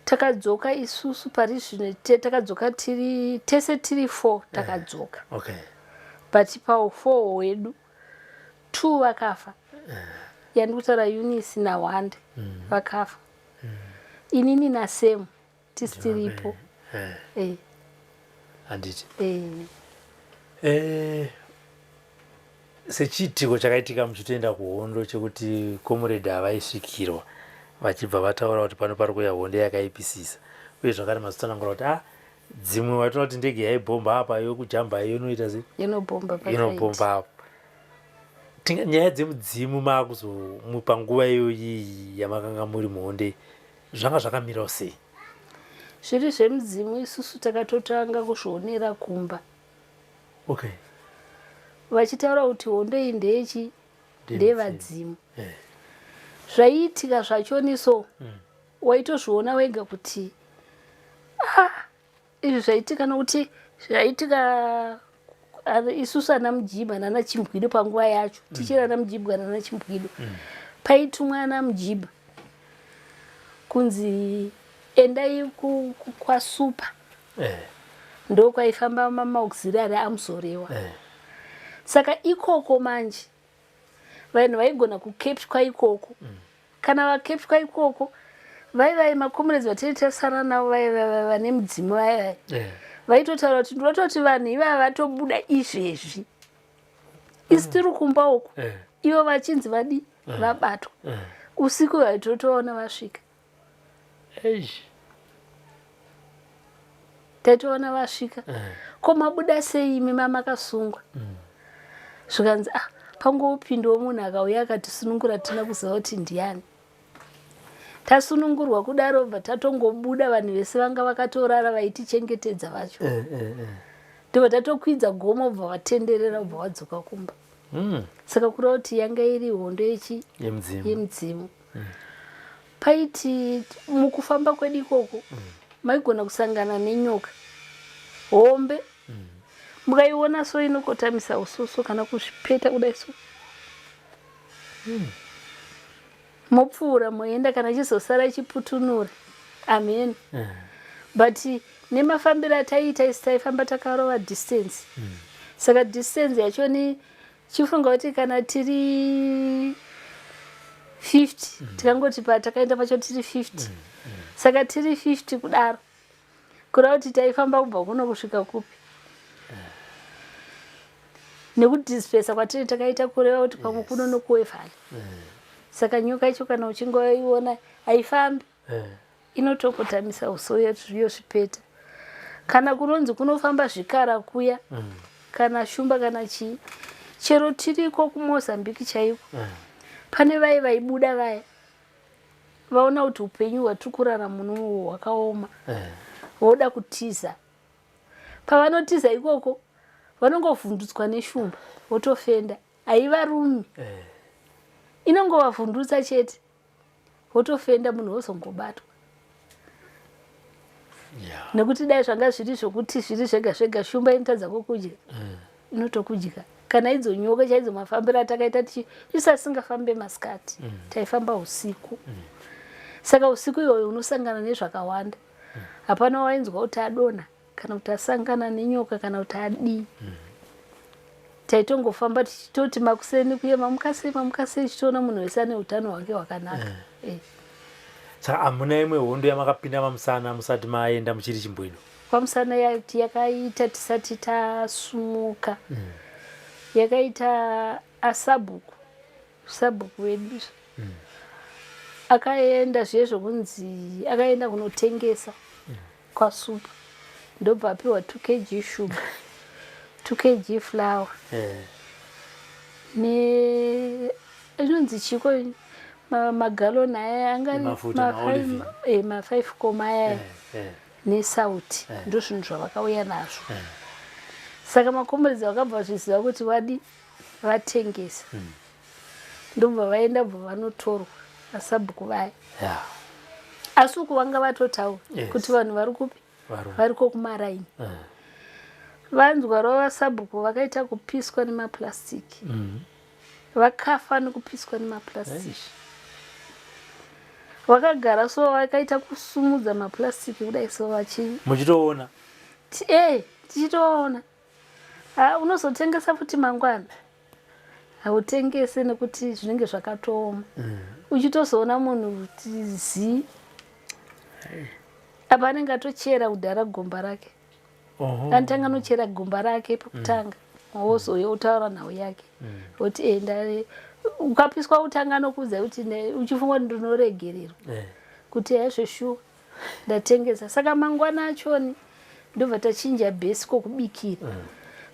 Takadzoka isusu pari zvino takadzoka tiri tese tiri 4 takadzoka. Okay. But pa 4 hwedu 2 vakafa. Yandikutaura Eunice naWanda vakafa. Inini naSam tisi tiripo. Handiti. Sechiitiko chakaitika muchitoenda kuhondo chekuti comrade havaisvikirwa vachibva vataura kuti pano pari kuuya hondo yakaipisisa, uye zvakare mazotsanangura kuti dzimwe vaitoona kuti ndege yaibhomba apa yokujamba iyo inoita sei? Inobhomba pasaidi. Inobhomba apo. Nyaya dzemudzimu makuzomupa nguva iyoyi yamakanga muri muhondo zvanga zvakamirawo sei? Zviri zvemudzimu isusu takatotanga kuzvionera kumba. Okay. Vachitaura kuti hondo iyi ndeyechi? Ndeyevadzimu. Zvaiitika zvachoni so waitozviona wega kuti izvi zvaitika nokuti zvaitika isusu ana Mujibha nana Chimbwido panguva yacho tichiri ana Mujibha nana Chimbwido. Paitumwa ana Mujibha kunzi endai kwaSupa. Ndokwaifamba maauxiliary aMuzorewa. Saka ikoko manje vanhu vaigona kukeptwa ikoko. Kana vakeptwa ikoko vaivai macomrades vatiri tasara navo vaiva vane mudzimu vaivai. Vaitotaura kuti ndinototi vanhu ivava vatobuda izvezvi. Isu tiri kumba uku. Ivo vachinzi vadi vabatwa. Usiku vaitotoona vasvika. Eish. Taitoona vasvika. Ko mabuda sei imi mamakasungwa? Zvikanzi pangopindawo munhu akauya akatisunungura tina kuziva kuti ndiani. Tasunungurwa kudaro bva tatongobuda vanhu vese vanga vakatorara vaitichengetedza vacho. Ndobva tatokwidza gomo bva vatenderera bva vadzoka kumba. Saka kureva kuti yanga iri hondo Yemudzimu. yemudzimu. Paiti mukufamba kwedu ikoko maigona kusangana nenyoka hombe. Mukaiona so inokotamisa ususu kana kuzvipeta kudai so. Mopfuura moenda kana chizosara ichiputunura. Amen. But nemafambiro ataiita isu taifamba takarova distance. Saka distance yacho ni chifunga kuti kana tiri 50 tikangoti pa takaenda pacho tiri 50. Saka tiri 50 kudaro. Kureva kuti taifamba kubva kuno kusvika kupi? Nekudispersa kwatiri takaita kureva kuti pamwe kuno nokuWevali. Saka nyoka yacho kana uchinge waiona haifambi. Inotokotamisa uso yozvipeta. Kana kunonzi kunofamba zvikara kuya, kana shumba kana chii, chero tiriko kuMozambique chaiko. Pane vaye vaibuda vaya vaona kuti upenyu hwatiri kurarama muno hwakaoma, voda kutiza. Pavanotiza ikoko vanongovhundutswa neshumba votofenda. Haivarumi. Inongovavhundutsa chete votofenda, munhu wozongobatwa. Nekuti dai zvanga zviri zvokuti zviri zvega zvega shumba inotadza kukudya. Inotokudya. Kana idzo nyoka chaidzo mafambiro atakaita tichi isu asingafambe masikati, taifamba usiku. Saka usiku iyoyo unosangana nezvakawanda. Hapana wainzwa kuti adonha kana kuti asangana nenyoka kana kuti adii. Taitongofamba tichitoti makuseni kuye mamuka sei mamuka sei tichitoona munhu wese ane utano hwake hwakanaka. Saka hamuna imwe hondo yamakapinda mamusana musati maenda muchiri Chimbwido? Pamusana yakaita tisati tasumuka. Yakaita asabhuku, sabhuku wedu. Akaenda zviye zvokunzi akaenda kunotengesa kwaSupa. Ndobva apiwa 2 kg sugar. 2 kg flour Eh. Ne inonzi chiko magaloni aya anga ari Emafuta, maolive. ma5 koma aya Eh, eh. nesauti ndo zvinhu zvavakauya nazvo. Saka makomuredzi vakabva zviziva kuti vadi vatengesa, ndobva vaenda, bva vanotorwa vasabhuku vaya. Asi uku vanga vatotaura kuti vanhu vari kupi? Varume. Variko kumaraini. Vanzwa rova sabhuku vakaita kupiswa nemapurasitiki. Vakafa nekupiswa nemapurasitiki. Eish. Vakagara so, vakaita kusumudza mapurasitiki kudai so vachi Muchitoona? Tichitoona. Ah, unozotengesa futi mangwana, hautengese nekuti zvinenge zvakatooma. Uchitozoona munhu kuti zii apa, anenge atochera kudhara gomba rake. Anotanga nochera gomba rake pekutanga, wozouya utaura nhau yake, woti enda. Ukapiswa utanga nokuudza kuti uchifunga kuti ndinoregererwa, kuti haizveshuwa ndatengesa. Saka mangwana achoni ndobva tachinja bhesi kwokubikira,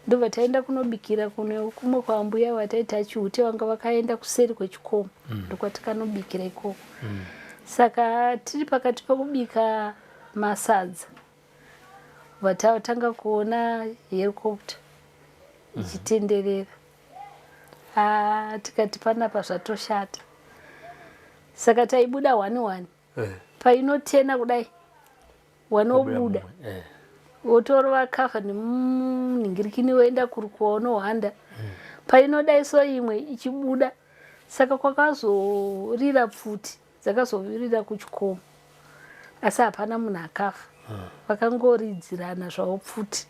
ndobva taenda kunobikira kune kumwe kwambuya vataiti achiute, vanga vakaenda kuseri kwechikomo, ndokwatikanobikira ikoko. Saka tiri pakati pekubika masadza, vatatanga kuona helicopter ichitenderera. Ah, tikati panapa zvatoshata. Saka taibuda one one. Painotena kudai, wanobuda, Mumwe. Wotorova kafa nemunhingirikini, woenda kuri kwaunohwanda. Painodai so imwe ichibuda. Saka kwakazorira pfuti, dzakazorira kuchikomo, asi hapana munhu akafa. Vakangoridzirana zvavo pfuti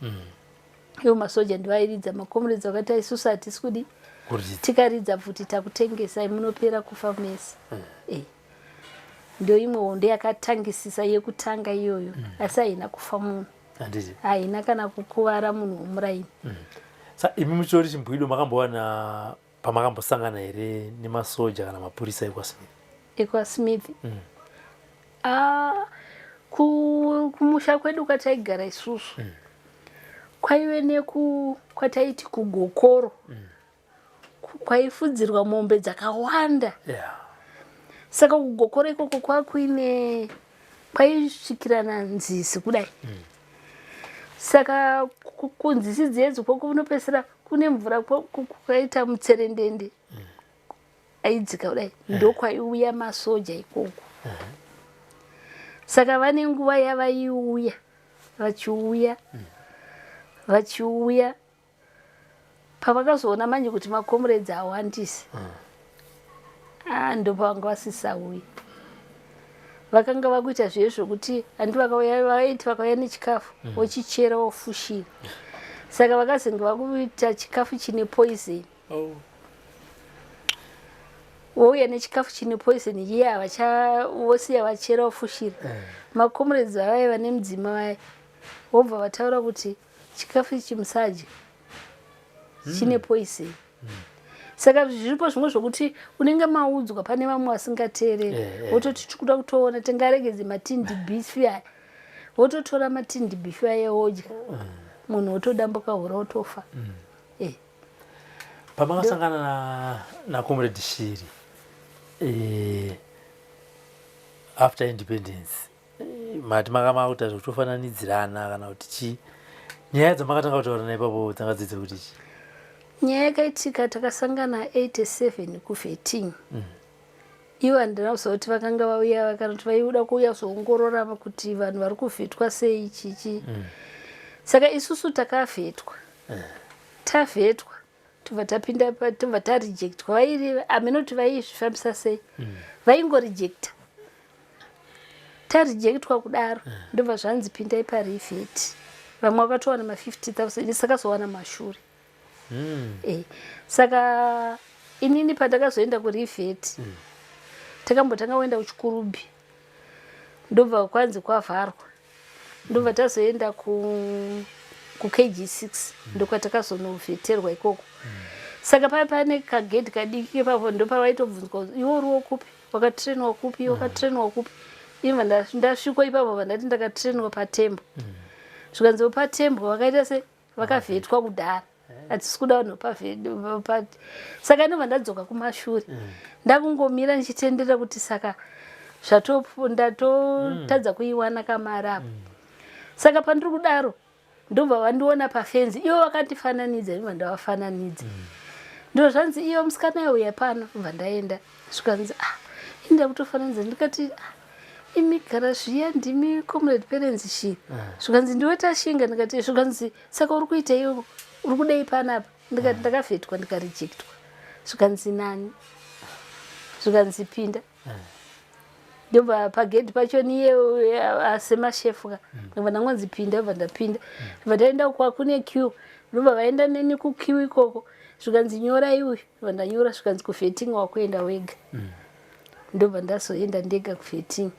ivo masoja, ndivairidza. Makomuredzi vakati, isusu hatisi kudi Kuridza. Tikaridza pfuti takutengesai, munopera kufa mese. Ndio imwe hondo yakatangisisa yekutanga iyoyo, asi haina kufa munhu. Handiti? Haina kana kukuvara munhu womuraini. Sa imi muchitori chimbwido, makambowana pamakambosangana here nemasoja kana mapurisa ekwaSmith? EkwaSmith? Ah, kumusha kwedu kwataigara isusu kwaive neku kwataiti kugokoro, kwaifudzirwa mombe dzakawanda. Saka kugokoro ikoko kwakuine kwaisvikirana nzizi kudai. Saka kunzizi dzedzi kwakunopedzisira kune mvura, kwakaita mutserendende aidzika kudai, ndokwaiuya masoja ikoko. Saka vane nguva yavaiuya, vachiuya, vachiuya. Pavakazoona manje kuti makomuredzi awandisa, ah, ndopavanga vasisauyi. Vakanga vakuita zviye zvokuti handi vakauya, vaiti vakauya nechikafu, vochichera, vofushira. Saka vakazenge vakuita chikafu chine poison. Vouya nechikafu chine poison iye, havacha vosiya vachera, vofushira. Makomuredzi vavaiva nemudzima vaya vobva vataura kuti chikafu ichi musadya, chine poison. Saka zviripo zvimwe zvokuti unenge maudzwa, pane vamwe vasingateereri. Vototi tikuda kutoona, tingaregedze matindi beef aya. Vototora matindi beef aya, wodya, munhu wotodambuka hura, wotofa. Pamakasangana nacomrade Shiri after independence, mati makamakuta zvekutofananidzirana kana kuti chii? Nyaya dzamakatanga kutaura naipapo dzanga dzidze kuti chii? Nyaya yakaitika, takasangana 87 kuvetting. Ivo handina kuziva kuti vakanga vauya kana kuti vaiuda kuuya kuzoongorora kuti vanhu vari kuvhetwa sei, chichi. Saka isusu takavhetwa, tavhetwa, tobva tapinda tobva tarejectwa. Vairi hameno kuti vaizvifambisa sei, vaingorejecta. Tarejectwa kudaro, ndobva zvanzi pindai parevet. Vamwe vakatowana ma50 000, ini sakazowana mashure. Saka inini pandakazoenda kurevet, takambotanga kuenda kuChikurubi, ndobva kwanzi kwavharwa, ndobva tazoenda ku KG6, ndokwatakazonovheterwa ikoko. Saka paya pane kagedhi kadiki kepapo, ndopavaitobvunzwa kuti iwe uriwo kupi, wakatrenwa kupi, wakatrenwa kupi. Imva ndasvikwa ipapo, vandati ndakatrenwa paTembo. Zvikanzi paTembo vakaita se vakavhetwa kudhara. Hatisi kuda vanhu pa saka ndobva ndadzoka kumashure. Ndakungomira ndichitenderera kuti saka ndatotadza kuiwana kamari apa. Saka pandiri kudaro ndobva vandiona pafenzi, ivo vakandifananidza, ndobva ndavafananidza. Ndo zvanzi iyo musikana yauya pano, ndobva ndaenda. Zvikanzi ah, ini ndakutofananidza, ndikati ah, imi gara zviya ndimi Comrade Perence Shiri. Zvikanzi ndiwe Tashinga, ndikati. Zvikanzi saka uri kuita iwe uri kudei panapa? Ndikati ndakavhetwa ndikarejectwa. Zvikanzi nani? Zvikanzi pinda. Ndobva pagedhi pacho niye semashefu ka, ndobva ndangonzi pinda, ndobva ndapinda, ndobva ndaenda kwa kune queue, ndobva vaenda neni kuqueue ikoko. Zvikanzi nyorai uyu, ndobva ndanyora. Zvikanzi kuvetting wakuenda wega. Ndobva ndazoenda ndega kuvetting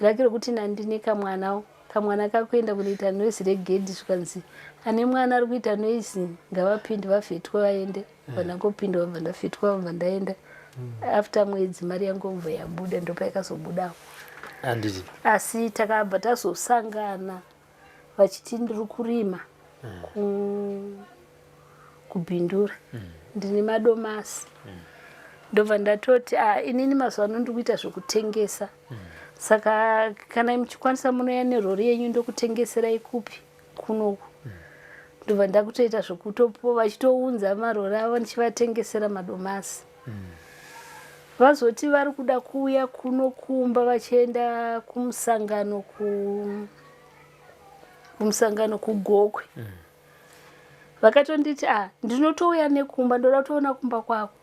rake rokuti nandine kamwanawo, kamwana kakuenda kunoita noise regedhi. Zvikanzi ane mwana ari kuita noise ngavapinde vavhetwe vaende. Bva ndangopinda, vabva ndafitwa, vabva ndaenda. After mwedzi mari yangu obva yabuda, ndopaikazobudawo. Handiti. Asi takabva tazosangana vachiti ndiri kurima kubhindura, ndine madomasi. Ndobva ndatoti ah, inini mazuva ano ndiri kuita zvekutengesa, saka kana muchikwanisa munouya nerori yenyu ndokutengeserai kupi kunoku. Ndobva ndakutoita zvekutopo vachitounza marori avo ndichivatengesera madomasi. Vazoti vari kuda kuuya kuno kumba vachienda kumusangano kumusangano kuGokwe. Vakatonditi ah, ndinotouya nekumba, ndoda kutoona kumba kwako.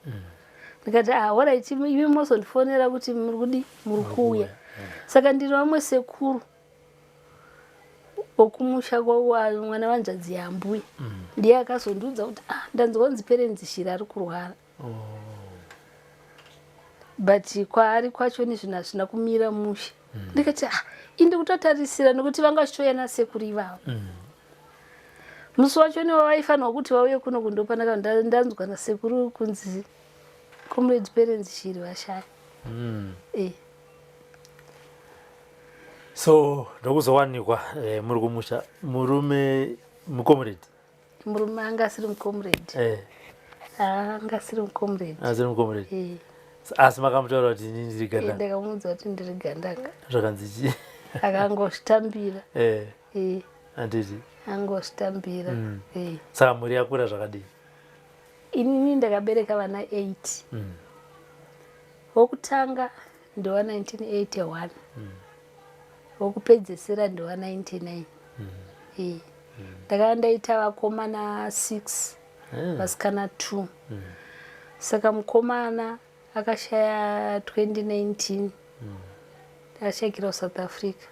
Ndikati ah, alright, imi mozondifonera kuti muri kudi muri kuuya. Saka ndiri vamwe sekuru wokumusha mwana wanzvadzi yambuya, ndiye akazondiudza kuti ah, ndanzwa kunzi Perence Shiri ari kurwara. But kwaari kwacho nezvinhu hazvina kumira mushe. Ndikati ah, indi kutotarisira nekuti vanga vachitouya nasekuru ivavo. Musi wacho niwo vaifanirwa kuti vauye kuno kundopanaka ndanzwa nasekuru kunzi Comrade Perence Shiri vashaya. So ndokuzowanikwa muri kumusha, murume mucomrade? Murume anga asiri mucomrade. Anga asiri mucomrade. Asiri mucomrade. Asi makamutaura kuti ini ndiri gandanga? Ndakamuudza kuti ndiri gandanga. Zvakanzi chii? Akangozvitambira. Handiti. Angozvitambira. Saka mhuri yakura zvakadii? Inini ndakabereka vana 8. Wokutanga ndewa 1981, wokupedzesera ndewa 99. Ndakanga ndaita vakomana 6, vasikana 2. Saka mukomana akashaya 2019, akashayikira kuSouth Africa.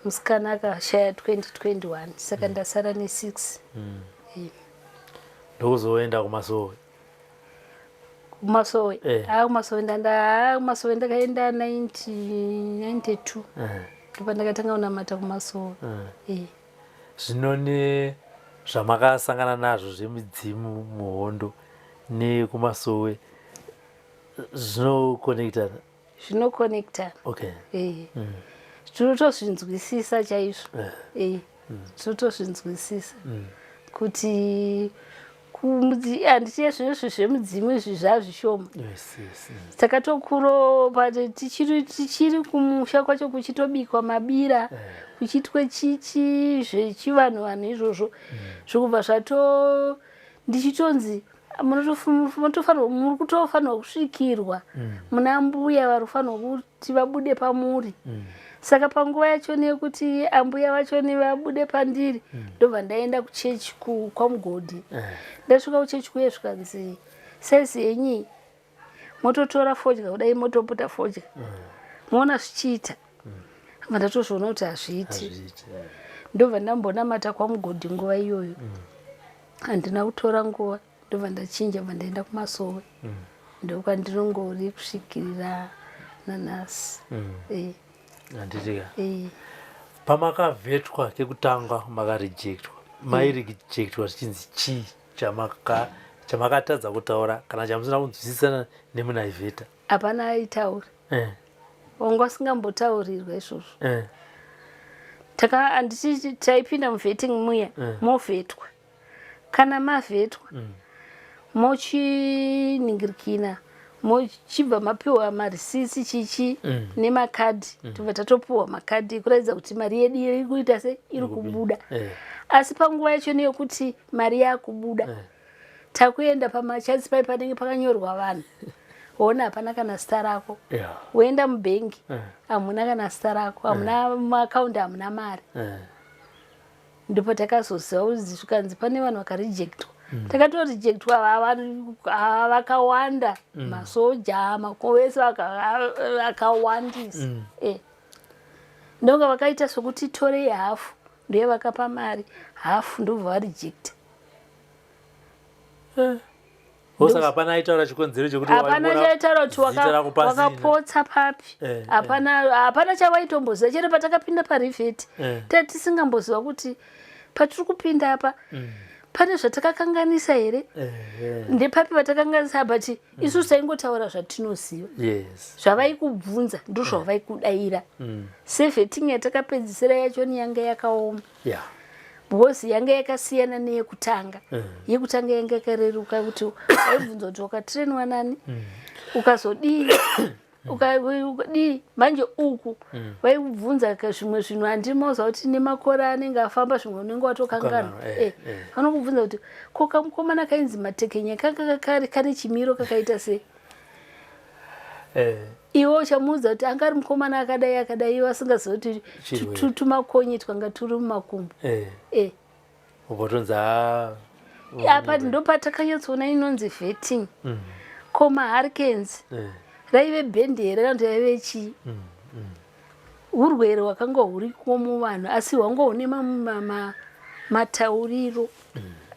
Musikana akashaya 2021, saka ndasara ne6. Ndokuzoenda kumasowe? Kumasowe. Ah, kumasowe ndanda, ah, kumasowe ndakaenda 1992. Ndopa ndakatanga kunamata kumasowe. Zvino nezvamakasangana nazvo zvemidzimu muhondo nekumasowe zvinokonektana? Zvinokonektana. Tinotozvinzwisisa chaizvo. Tinotozvinzwisisa kuti handiti zvinozvi zvemudzimu izvi zvazvishoma. Takatokuro but tichiri kumusha kwacho kuchitobikwa mabira, kuchiitwe chichi zvechivanhu vanhu izvozvo, zvokubva zvato ndichitonzi muri kutofanirwa kusvikirwa, muna mbuya vari kufanirwa kuti vabude pamuri. Saka panguva yachoni yekuti ambuya vachoni vabude pandiri, ndobva ndaenda kuchechi kwaMugodhi. Ndasvika kuchechi kuye zvikanzi saizi yenyi mototora fodya kudai, motoputa fodya, moona zvichiita. Bva ndatozviona kuti hazviiti. Ndobva ndambonamata kwaMugodhi nguva iyoyo. Handina kutora nguva, ndobva ndachinja, bva ndaenda kumasowe. Ndokwandinongori kusvikirira nanhasi. Handitika. Pamakavhetwa kekutanga makarejectwa, mairejectwa zvichinzi chii chamakatadza kutaura kana chamusina kunzwisisana nemunhu aivheta? Hapana aitaura. Wanga usingambotaurirwa izvozvo. Taka handiti taipinda muvetting muya, movhetwa. Kana mavhetwa mochiningirikina, mochibva mapiwa marisisi chichi nemakadhi. Tobva tatopiwa makadhi kuratidza kuti mari yedu iri kuita se iri kubuda. Asi panguva yacho neyokuti mari yakubuda, takuenda pamachansi pai panenge pakanyorwa vanhu, woona hapana kana zita rako. Woenda mubhengi, hamuna kana zita rako, hamuna maakaundi, hamuna mari. Ndipo takazoziva kuti zvikanzi pane vanhu vakarejectwa. Takatorejectwa vakawanda, masoja makovese vakawandisa. Ndonga vakaita sokuti torei hafu, ndiye vakapa mari hafu, ndobva varejecta. Saka hapana aitaura chikonzero chekuti hapana waingona chaitaura kuti zita rako pasina. Wakapotsa papi? Hapana, hapana chavaitomboziva. Chero patakapinda parevet, tatisingamboziva kuti patiri kupinda apa pane zvatakakanganisa here, ndepapi vatakanganisa, but isusu taingotaura zvatinoziva. Zvavaikubvunza ndozvavaikudayira. Sevetting yatakapedzisira yachoni yanga yakaoma, because yanga yakasiyana neyekutanga. Yekutanga yanga yakareruka kuti waibvunza kuti wakatrainwa nani, ukazodii, ukadii. Manje uku vaikubvunza zvimwe zvinhu handimoza kuti nemakore anenge afamba, zvimwe unenge watokanganwa. Kukanganwa, Vanokubvunza kuti ko kamukomana kainzi Matekenya kanga kari kane chimiro kakaita sei? Iwe uchamuudza kuti anga ari mukomana akadai akadai, iwe asingazivi kuti Chirwere. tumakonye twanga turi mumakumbo. Ubotonzi ha. Apa ndopatakanyatsoona inonzi vetting. Ko mahurricanes raive bhendi here kana kuti raive chii? Urwere hwakanga huriko muvanhu, asi hwanga hune matauriro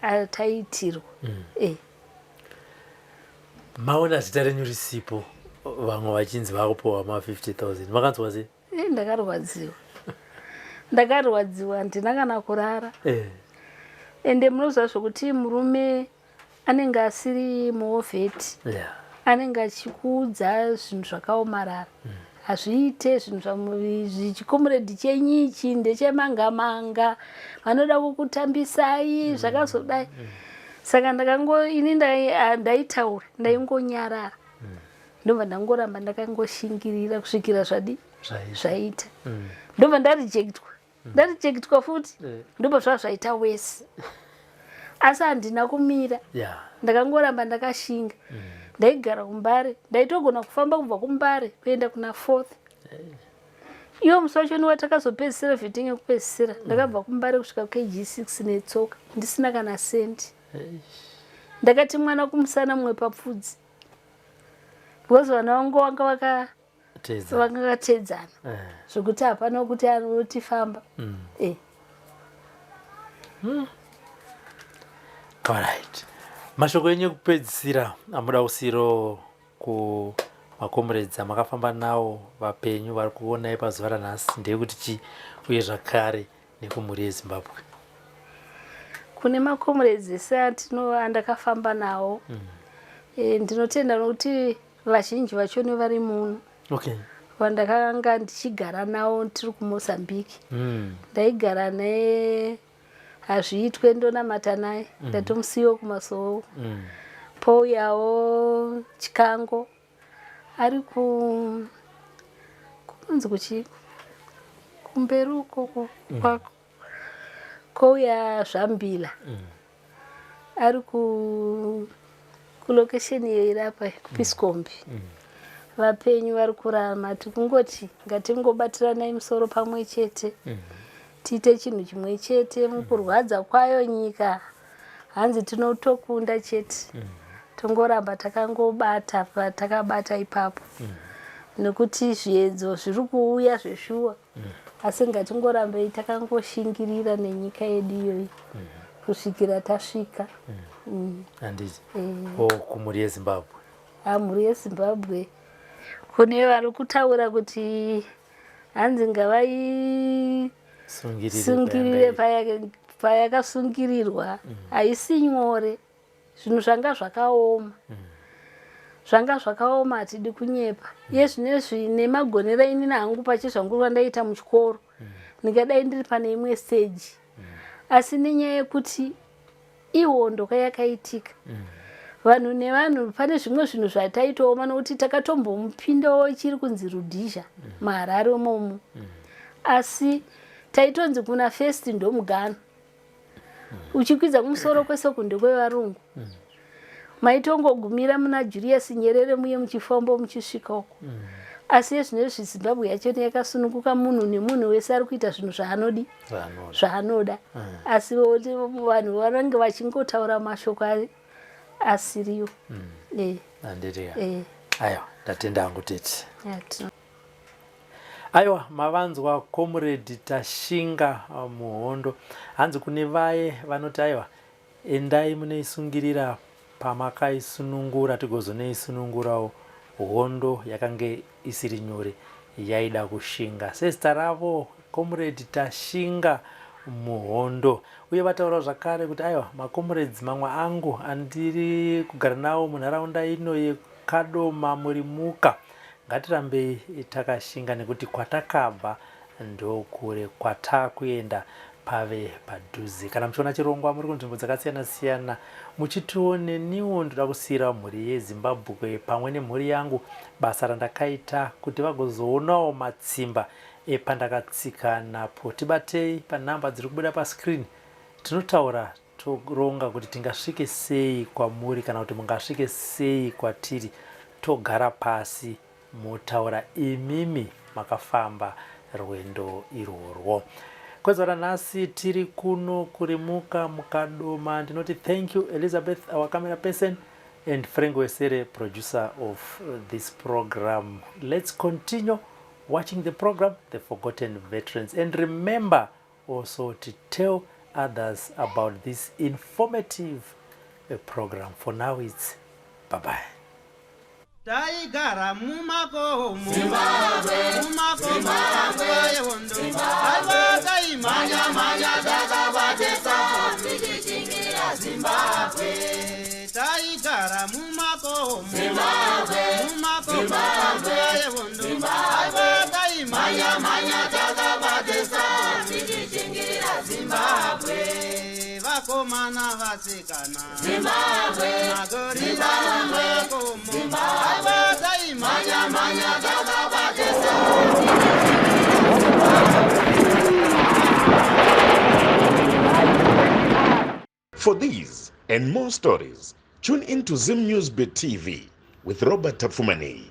ataitirwa. Maona zita renyu risipo, vamwe vachinzi vakupiwa ma50 000, makanzwa sei? Ndakarwadziwa, ndakarwadziwa, handina kana kurara. Ende munoziva zvokuti murume anenge asiri muwar vet, anenge achikuudza zvinhu zvakaomarara, hazviite zvinhu zvichikomuredhi chenyu ichi ndechemanga manga, vanoda kukutambisai, zvakazodai. Saka ndakango ini ndaitaura, ndaingonyarara, ndobva ndangoramba ndakangoshingirira kusvikira zvadi Zvaita. Zvaita. Ndobva ndarejectwa, ndarejectwa futi. Ndobva zvava zvaita wese, asi handina kumira. Ndakangoramba ndakashinga. Ndaigara kuMbare, ndaitogona kufamba kubva kuMbare kuenda kuna Fourth. Iwo musi wacho niwatakazopedzisira vetting yekupedzisira, ndakabva kuMbare kusvika kuKG6 netsoka, ndisina kana sendi. Ndakati mwana kumusana, mumwe papfudzi, because vana vangu vanga Tedza. Vanga vakatedzana zvokuti hapana kuti anotifamba. Alright, mashoko enyu ekupedzisira amuda kusiyirawo kumakomredzi amakafamba nawo vapenyu vari kuonai pazuva ranhasi ndeyekuti chii, uye zvakare nekumhuri yeZimbabwe? Kune makomredzi ese atino andakafamba nawo, ndinotenda nokuti vazhinji vachoni vari muno, vandakanga ndichigara navo tiri kuMozambique. Ndaigara naye Hazviitwe, ndonamata naye, ndatomusiyiwo kumasowo. Pouyawo Chikango ari ku kunonzi kuchi kumberi ukoko. Kouya Zvambila ari ku kulocation iyo iri apa kuPiscombi. Vapenyu vari kurarama, tikungoti ngatingobatiranai musoro pamwe chete, tiite chinhu chimwe chete mukurwadza kwayo nyika. Hanzi tinotokunda chete, tongoramba takangobata patakabata ipapo, nekuti zviedzo zviri kuuya zveshuwa, asi ngatingorambei takangoshingirira nenyika yedu iyoyi kusvikira tasvika. Handiti o kumhuri yeZimbabwe? Mhuri yeZimbabwe, kune vari kutaura kuti hanzi ngavaisungirire payakasungirirwa, haisi nyore. Zvinhu zvanga zvakaoma, zvanga zvakaoma, hatidi kunyepa. Iye zvinezvi nemagonero inini hangu pachizvangu vandaita muchikoro, ndingadai ndiri pane imwe stage, asi nenyaya yekuti Ihondo ka yakaitika. Vanhu nevanhu pane zvimwe zvinhu zvataitooma nokuti takatombomupindawo ichiri kunzi Rhodesia muHarare imomo. Asi taitonzi kuna first ndomugano. Uchikwidza kumusoro kwese kunde kwevarungu. Maitongogumira muna Julius Nyerere muye muchifamba muchisvika uko. Asi ezvinezvi Zimbabwe yacho yakasununguka, munhu nemunhu wese ari kuita zvinhu zvaanodi Zvaanoda. Zvaanoda. Asi vanhu vanenge vachingotaura mashoko asiriwo. Handiti ka? Eh. Aiwa, ndatenda hangu tete. Yeah. Aiwa, mavanzwa Comrade Tashinga Muhondo. Hanzi kune vaye vanoti aiwa, endai munoisungirira pamakaisunungura, tigozonoisunungurawo. Hondo yakange isiri nyore, yaida kushinga, sezita ravo Comrade Tashinga Muhondo. Uye vataurawo zvakare kuti aiwa, macomrades mamwe angu andiri kugara nawo munharaunda ino yeKadoma Murimuka, ngatirambei takashinga nekuti kwatakabva ndokure, kwatakuenda pave padhuze. Kana muchiona chirongwa muri kunzvimbo dzakasiyana-siyana muchitione, niwo ndoda kusiyira mhuri yeZimbabwe pamwe nemhuri yangu basa randakaita kuti vagozoonawo matsimba epandakatsika napo. Tibatei panhamba dziri kubuda pascreen, tinotaura toronga kuti tingasvike sei kwamuri kana kuti mungasvike sei kwatiri, togara pasi motaura imimi makafamba rwendo irworwo. Kwezuva ranhasi tiri kuno kuRimuka muKadoma. Ndinoti thank you, Elizabeth, our camera person, and Frank Wesere, producer of this program. Let's continue watching the program, The Forgotten Veterans, and remember also to tell others about this informative program. For now, it's bye bye. Taigara mumakomo, mumakomo nguva yehondo. Aiwa, taimhanya mhanya takabatesa tichishingirira Zimbabwe. Taigara mumakomo, mumakomo nguva yehondo. Aiwa, taimhanya mhanya takabatesa tichishingirira Zimbabwe. Vakomana, vasikana, Zimbabwe. Magorira mumakomo. Aiwa, taimhanya mhanya takabatesa. For these and more stories, tune in to Zim News Bit TV with Robert Tafumani.